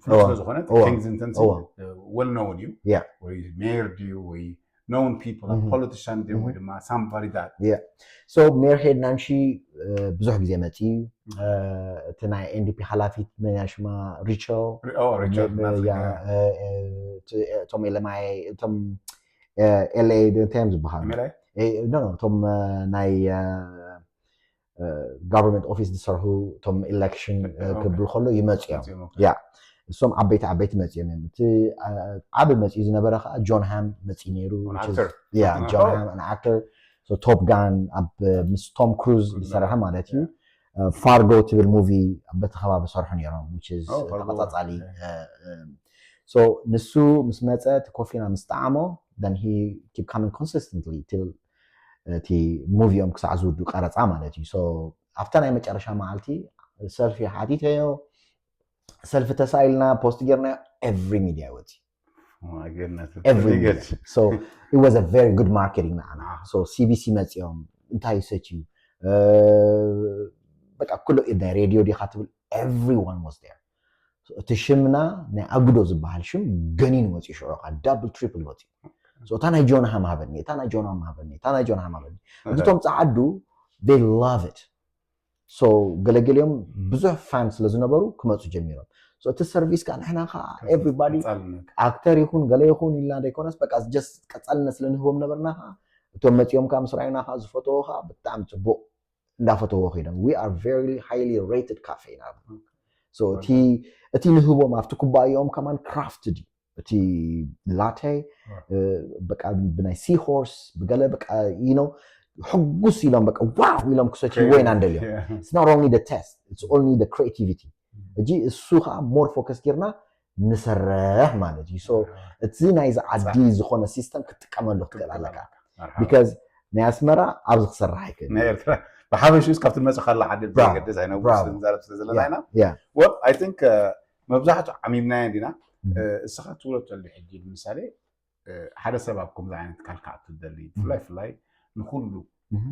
ፍሉጥ እዋ። ስለ ዝኾነ እዋ። Kensington እዋ። well known እዩ Yeah. ወይ mayor ድዩ ወይ known people Mhm. politician ድዩ ወይ ድማ somebody that Yeah. So mayor ሄድና ምሺ ብዙሕ ግዜ መፂ እቲ ናይ NDP ሓላፊት መን እያ ሽማ ሪቸል ሪ- oh, Richard ም- Nafriga. ያ፣ እ፣ እ፣ እቲ- እቶም ኤለማይ እቶም LA እንታይ እዮም ዝበሃሉ M L A? እ፣ no, no, እቶም እ፣ ናይ government office ዝሰርሑ እቶም election እ፣ Okay. ክብል ከሎ ይመፁ እዮም መፅኦም፣ okay. ያ እሶም ዓበይቲ ዓበይቲ መፂኦም እዮም። እቲ ዓቢ መፂኡ ዝነበረ ከዓ ጆን ሃም መፂኡ ነይሩ። ጆን ሃም ኣን ኣክተር። ቶፕ ጋን ኣብ ምስ ቶም ክሩዝ ዝሰረሐ ማለት እዩ። ፋርጎ ትብል ሙቪ በቲ ከባቢ ሰርሑ ነይሮም። ተቐፃፃሊ ንሱ ምስ መፀ እቲ ኮፊና ምስ ጣዕሞ ሂ ኪፕ ካሚንግ ኮንሲስተንትሊ ቲል እቲ ሙቪኦም ክሳዕ ዝውዱ ቀረፃ ማለት እዩ። ኣብታ ናይ መጨረሻ መዓልቲ ሰልፊ ሓቲተዮ፣ ሰልፊ ተሳኢልና ፖስት ጌርና ኤቭሪ ሚድያ ወፂ። It was a very good marketing ንዓና። ሲቢሲ መፂኦም እንታይ ይሰትዩ በቃ ኩሉ ናይ ሬድዮ ዲኻ ትብል everyone was there። እቲ ሽምና ናይ ኣጉዶ ዝበሃል ሽም ገኒን ወፂ ሽዑ ካ ዳብል ትሪፕል ወፂ። እታ ናይ ጆን ሃም ሃበኒ፣ እታ ናይ ጆን ሃም ሃበኒ፣ እታ ናይ ጆን ሃም ሃበኒ። እቶም ፀዓዱ they love it። ገለገሊኦም ብዙሕ ፋን ስለ ዝነበሩ ክመፁ ጀሚሮም። እቲ ሰርቪስ ከዓ ንሕና ከዓ everybody ኣክተር ይኹን ገለ ይኹን ኢልና ዘይኮነስ በቃ just ቀፃልነት ስለ ንህቦም ነበርና ከዓ እቶም መፂኦም ከዓ ምስ ረኣዩና ከዓ ዝፈተዎ ከዓ ብጣዕሚ ፅቡቅ እንዳፈተዎ ኮይኖም we are very highly rated cafe ኢና። እቲ ንህቦም ኣብቲ ኩባያኦም ከማን ክራፍትድ እዩ። እቲ ላቴ በቃ ብናይ ሲ ሆርስ ብገለ በቃ you know ሕጉስ ኢሎም በቃ ዋው ኢሎም ክሰትይዎ ኢና እንደልዮም። It's not only the taste, it's only the creativity። እጂ እሱ ከዓ ሞር ፎከስ ጌርና ንሰርሕ ማለት እዩ። እቲ ናይዚ ዓዲ ዝኾነ ሲስተም ክትጥቀመሉ ክትክእል ኣለካ። ቢካዝ ናይ ኣስመራ ኣብዚ ክሰርሕ ኣይክእል። ናይ ኤርትራ ብሓፈሽኡ እስካብ ትመፅእ ካላ ዓዲ ዘይገድስ ኣይነብር ንዛረብ ስለ ዘለና ኢና። Well I think መብዛሕትኡ ዓሚምናዮ እንዲና። እስኻ ትብሎ ተሎ ሕጂ ንምሳሌ ሓደ ሰብ ኣብ ከምዚ ዓይነት ካልካ ትደሊ ብፍላይ ብፍላይ ንኩሉ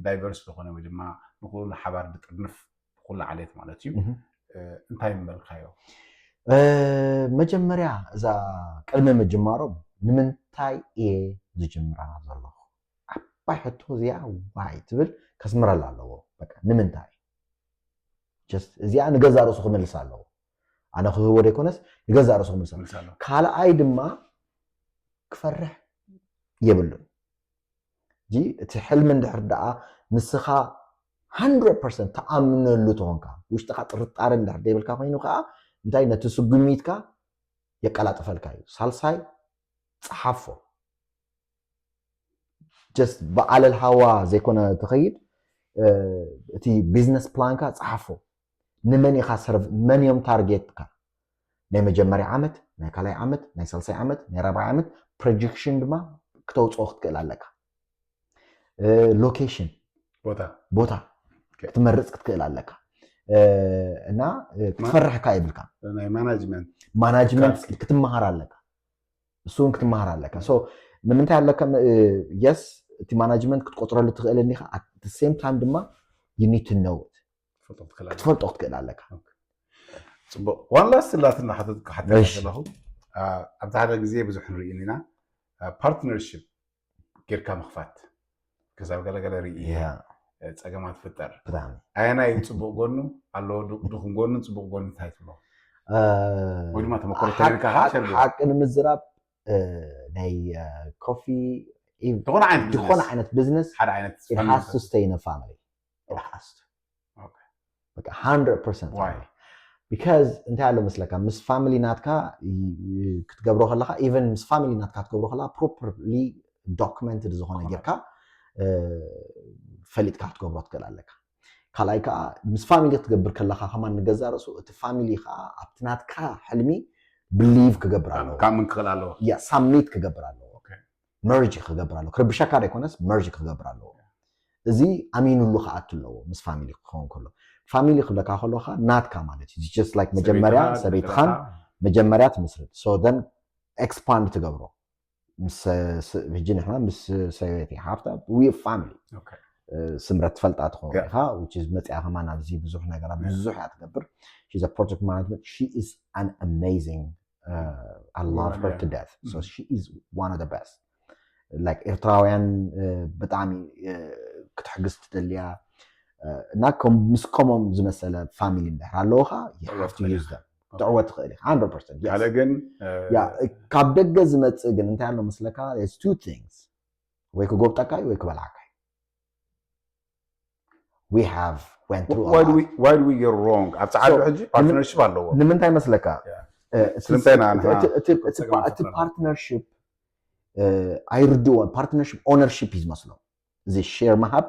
ዳይቨርስ ዝኾነ ወይ ድማ ንኩሉ ሓባር ዝጥርንፍ ኩሉ ዓሌት ማለት እዩ። እንታይ ምበልካዮ? መጀመርያ እዛ ቅድሚ ምጅማሮም ንምንታይ እየ ዝጅምራ ዘለኹ ዓባይ ሕቶ እዚኣ ዋይ ትብል ከስምረላ ኣለዎ። በቃ ንምንታይ just እዚኣ ንገዛ ርእሱ ክምልስ ኣለዎ። ኣነ ክህቦ ዘይኮነስ ንገዛ ርእሱ ክምልስ ኣለዎ። ካልኣይ ድማ ክፈርሕ የብሉን። እቲ ሕልሚ እንድሕር ደኣ ንስኻ hundred percent ተኣምነሉ ተኾንካ ውሽጥኻ ጥርጣረ እንድሕር ዘይብልካ ኮይኑ ከዓ እንታይ ነቲ ስጉሚትካ የቀላጥፈልካ እዩ። ሳልሳይ ፀሓፎ just ብዓለል ሃዋ ዘይኮነ ትኸይድ እቲ ቢዝነስ ፕላንካ ፀሓፎ። ንመን ኢኻ ሰርቭ መን እዮም ታርጌትካ ናይ መጀመርያ ዓመት ናይ ካልኣይ ዓመት ናይ ሳልሳይ ዓመት ናይ ራብዓይ ዓመት ፕሮጀክሽን ድማ ክተውፅኦ ክትክእል ኣለካ። ሎኬሽን ቦታ ቦታ ክትመርፅ ክትክእል ኣለካ እና ክትፈርሕካ የብልካ። ናይ ማናጅመንት ማናጅመንት ክትመሃር ኣለካ። እሱ እውን ክትመሃር ኣለካ። ንምንታይ ኣለካ? የስ እቲ ማናጅመንት ክትቆፅረሉ ትኽእል እኒኻ። At the same time ድማ you need to know it ክትፈልጦ ክትክእል ኣለካ። ፅቡቅ ዋላ ስላትና ሓተትካ ሓተካ ዘለኹ ኣብቲ ሓደ ግዜ ብዙሕ ንርኢ ኢና ፓርትነርሽፕ ጌርካ ምኽፋት ክሳብ ገለገለ ርኢ ፀገማት ፍጠር ኣየናይ ፅቡቅ ጎኑ ኣለዎ? ድኹም ጎኑ ፅቡቅ ጎኑ እንታይ ትብሎ? ወይ ድማ ተመኮሮ ተሪካ ሸርብ ሓቂ ንምዝራብ ናይ ኮፊ ዝኾነ ዓይነት ቢዝነስ ሓደ ዓይነት ቢዝነስ it has to stay in a family. It has to በቃ hundred percent because እንታይ ኣሎ መስለካ ምስ ፋሚሊ ናትካ ክትገብሮ ከለካ even ምስ ፋሚሊ ናትካ ክትገብሮ ከለካ properly documented ዝኾነ ጌርካ ፈሊጥካ ክትገብሮ ትክእል ኣለካ። ካልኣይ ከዓ ምስ ፋሚሊ ክትገብር ከለካ ከማን ንገዛ ርእሱ እቲ ፋሚሊ ከዓ ኣብቲ ናትካ ሕልሚ believe ክገብር ኣለዎ። ካብ ምን ክኽእል ኣለዎ submit ክገብር ኣለዎ። Merge ክገብር ኣለዎ። ክርብሸካ ዘይኮነስ merge ክገብር ኣለዎ። እዚ ኣሚኑሉ ክኣቱ ኣለዎ ምስ ፋሚሊ ክኸውን ከሎ። ፋሚሊ ክብለካ ከሎ ከዓ ናትካ ማለት እዩ። Just like መጀመርያ ሰበይትኻን መጀመርያ ትምስርት so then expand ትገብሮ። ሕጂ ንሕና ምስ ሰበይቲ ሓፍታ we family ስምረት ትፈልጣ ትኸውን ኢኻ። Which is መፅያ ከማን ኣብዚ ብዙሕ ነገራት ብዙሕ እያ ትገብር። She's a project management, she is an amazing I love her to death. So she is one of the best. Like ኤርትራውያን ብጣዕሚ ክትሕግዝ ትደልያ እና ምስ ከምኦም ዝመሰለ ፋሚሊ እንድሕር ኣለውካ you have to use them ክትዕወት ትኽእል ኢኻ። Hundred percent ካልእ ግን ካብ ደገ ዝመፅእ ግን እንታይ ኣሎ መስለካ? There's two things ወይ ክጎብጠካ እዩ ወይ ክበልዓካ እዩ። We have went through a lot. Why do we get wrong? ኣብ ፀዓዱ ሕጂ ፓርትነርሽፕ ኣለዎ። ንምንታይ መስለካ? ስለምንታይ ኢና ንሕና እቲ partnership ኣይርድዎ። Partnership ownership እዩ ዝመስሎም። እዚ share ምሃብ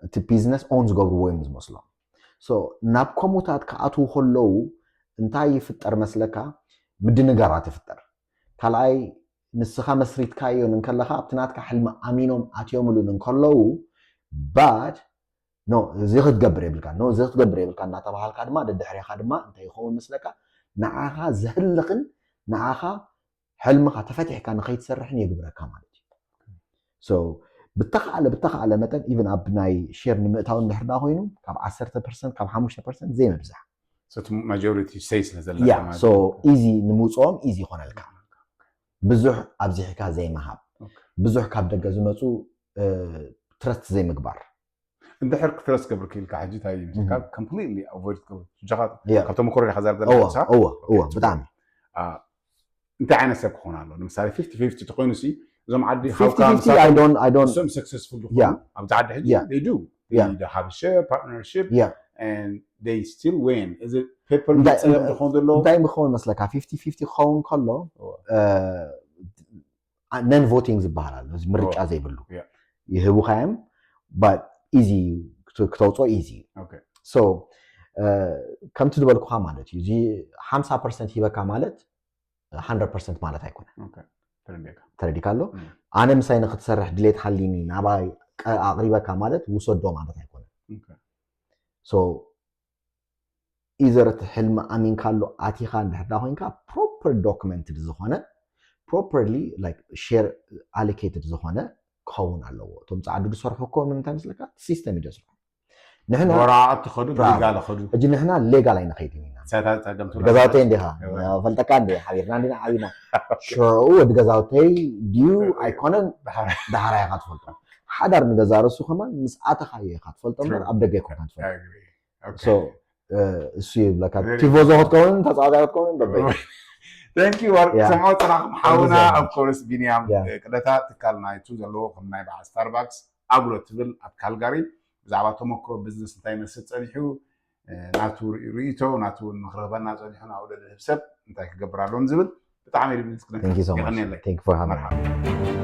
እቲ business own ዝገብርዎ እዮም ዝመስሎም። So ናብ ከምኡታት ክኣትዉ ከለዉ እንታይ ይፍጠር መስለካ? ምድንጋራት ይፍጠር። ካልኣይ ንስኻ መስሪትካዮን እንከለኻ ኣብቲ ናትካ ሕልሚ ኣሚኖም ኣትዮምሉን እንከለዉ but no እዚ ክትገብር የብልካ no እዚ ክትገብር የብልካ እናተባሃልካ ድማ ደድሕሬኻ ድማ እንታይ ይኸውን መስለካ? ንዓኻ ዘህልኽን ንዓኻ ሕልምኻ ተፈቲሕካ ንኸይትሰርሕን የግብረካ ማለት እዩ። So ብተኻእለ ብተኻእለ መጠን even ኣብ ናይ share ንምእታው እንድሕር ዳ ኮይኑ ካብ ዓሰርተ percent ካብ ሓሙሽተ percent ዘይምብዛሕ majority say ስለ ዘለካ yeah so easy ንምውፅኦም easy ይኾነልካ። ብዙሕ ኣብዚሕካ ዘይምሃብ ብዙሕ ካብ ደገ ዝመፁ trust ዘይምግባር እንድሕር trust ክገብር ክኢልካ ሕጂ እንታይ እዩ completely avoid ክትገብር ብጃኻ Yeah. ካብ ተመክሮ ኢኻ ዛርብ እወ ዘለካ እወ እወ ብጣዕሚ እንታይ ዓይነት ሰብ ክኾን ኣሎ ንምሳሌ fifty fifty ተኮይኑ ሲ እዞም ዓዲ ሃውካ fifty fifty I don't I don't እሶም successful ዝኾኑ Yeah. ኣብዚ ዓዲ ሕጂ Yeah. they do Yeah. they have share partnership yeah and they still win እዚ paper እንታይ- ጸገም ዝኸውን ዘሎ እንታይ ምኸውን መስለካ fifty fifty ክኸውን ከሎ እወ። non voting ዝበሃል ኣሎ እዚ ምርጫ ዘይብሉ Yeah. ይህቡኻ እዮም but easy ክተ- ክተውፅኦ easy okay so ከምቲ ዝበልኩኻ ማለት እዩ እዚ ሓምሳ percent ሂበካ ማለት hundred percent ማለት ኣይኮነ okay ተረዲእካ ተረዲካ ኣሎ Mm. ኣነ ምሳይ ንክትሰርሕ ድሌት ሓሊኒ ናባይ ቀ- ኣቕሪበካ ማለት ውሰዶ ማለት ኣይኮነ okay so either እቲ ሕልሚ ኣሚንካ ኣሎ ኣቲኻ እንድሕር ዳ ኮይንካ proper documented ዝኾነ properly like share allocated ዝኾነ ክኸውን ኣለዎ እቶም ፃዕዱ ዝሰርሑ እኮ ንምንታይ መስለካ system እዩ ደስርሑ ንሕና ወራዓት ትኸዱ Bravo. ሊጋል ኸዱ ሕጂ ንሕና ሌጋል ኣይንኸይድን ኢና ሳይታት ጸገም ትብላ ገዛውተይ እንዲኻ እወ። ፈልጠካ እንዲ ሓቢርና እንዲና ዓቢና ሽዑ ወዲ ገዛውተይ ድዩ ኣይኮነን ድሓር ዳሕራ ኢኻ ትፈልጦ ሓዳር ንገዛ ርእሱ ከማን ምስ ኣተኻዮ ኢኻ ትፈልጦ እምበር ኣብ ደገ ኣይኮንካ ትፈልጦ okay so እሱ ይብለካ Very ቲፎዞ ክትከውን ተፃዋታይ ክትከውን በበይ thank you ወርቅ Yeah. ሰማው ጽናኹም ሓውና Thank you so much. of course ቢንያም Yeah. ቅደታ ትካል ናይቱ ዘለዎ ከም ናይ በዓል ስታርባክስ ኣግሎ ትብል ኣብ ካልጋሪ ብዛዕባ ተመክሮ ቢዝነስ እንታይ መስል ጸኒሑ ናቱ ርእይቶ ናቱ እውን ምክረበና ጸኒሑ ናብ ደድህብ ሰብ እንታይ ክገብር ኣለዎም ዝብል ብጣዕሚ Thank you so much. የቐንየለይ Thank you for having me. መርሓባ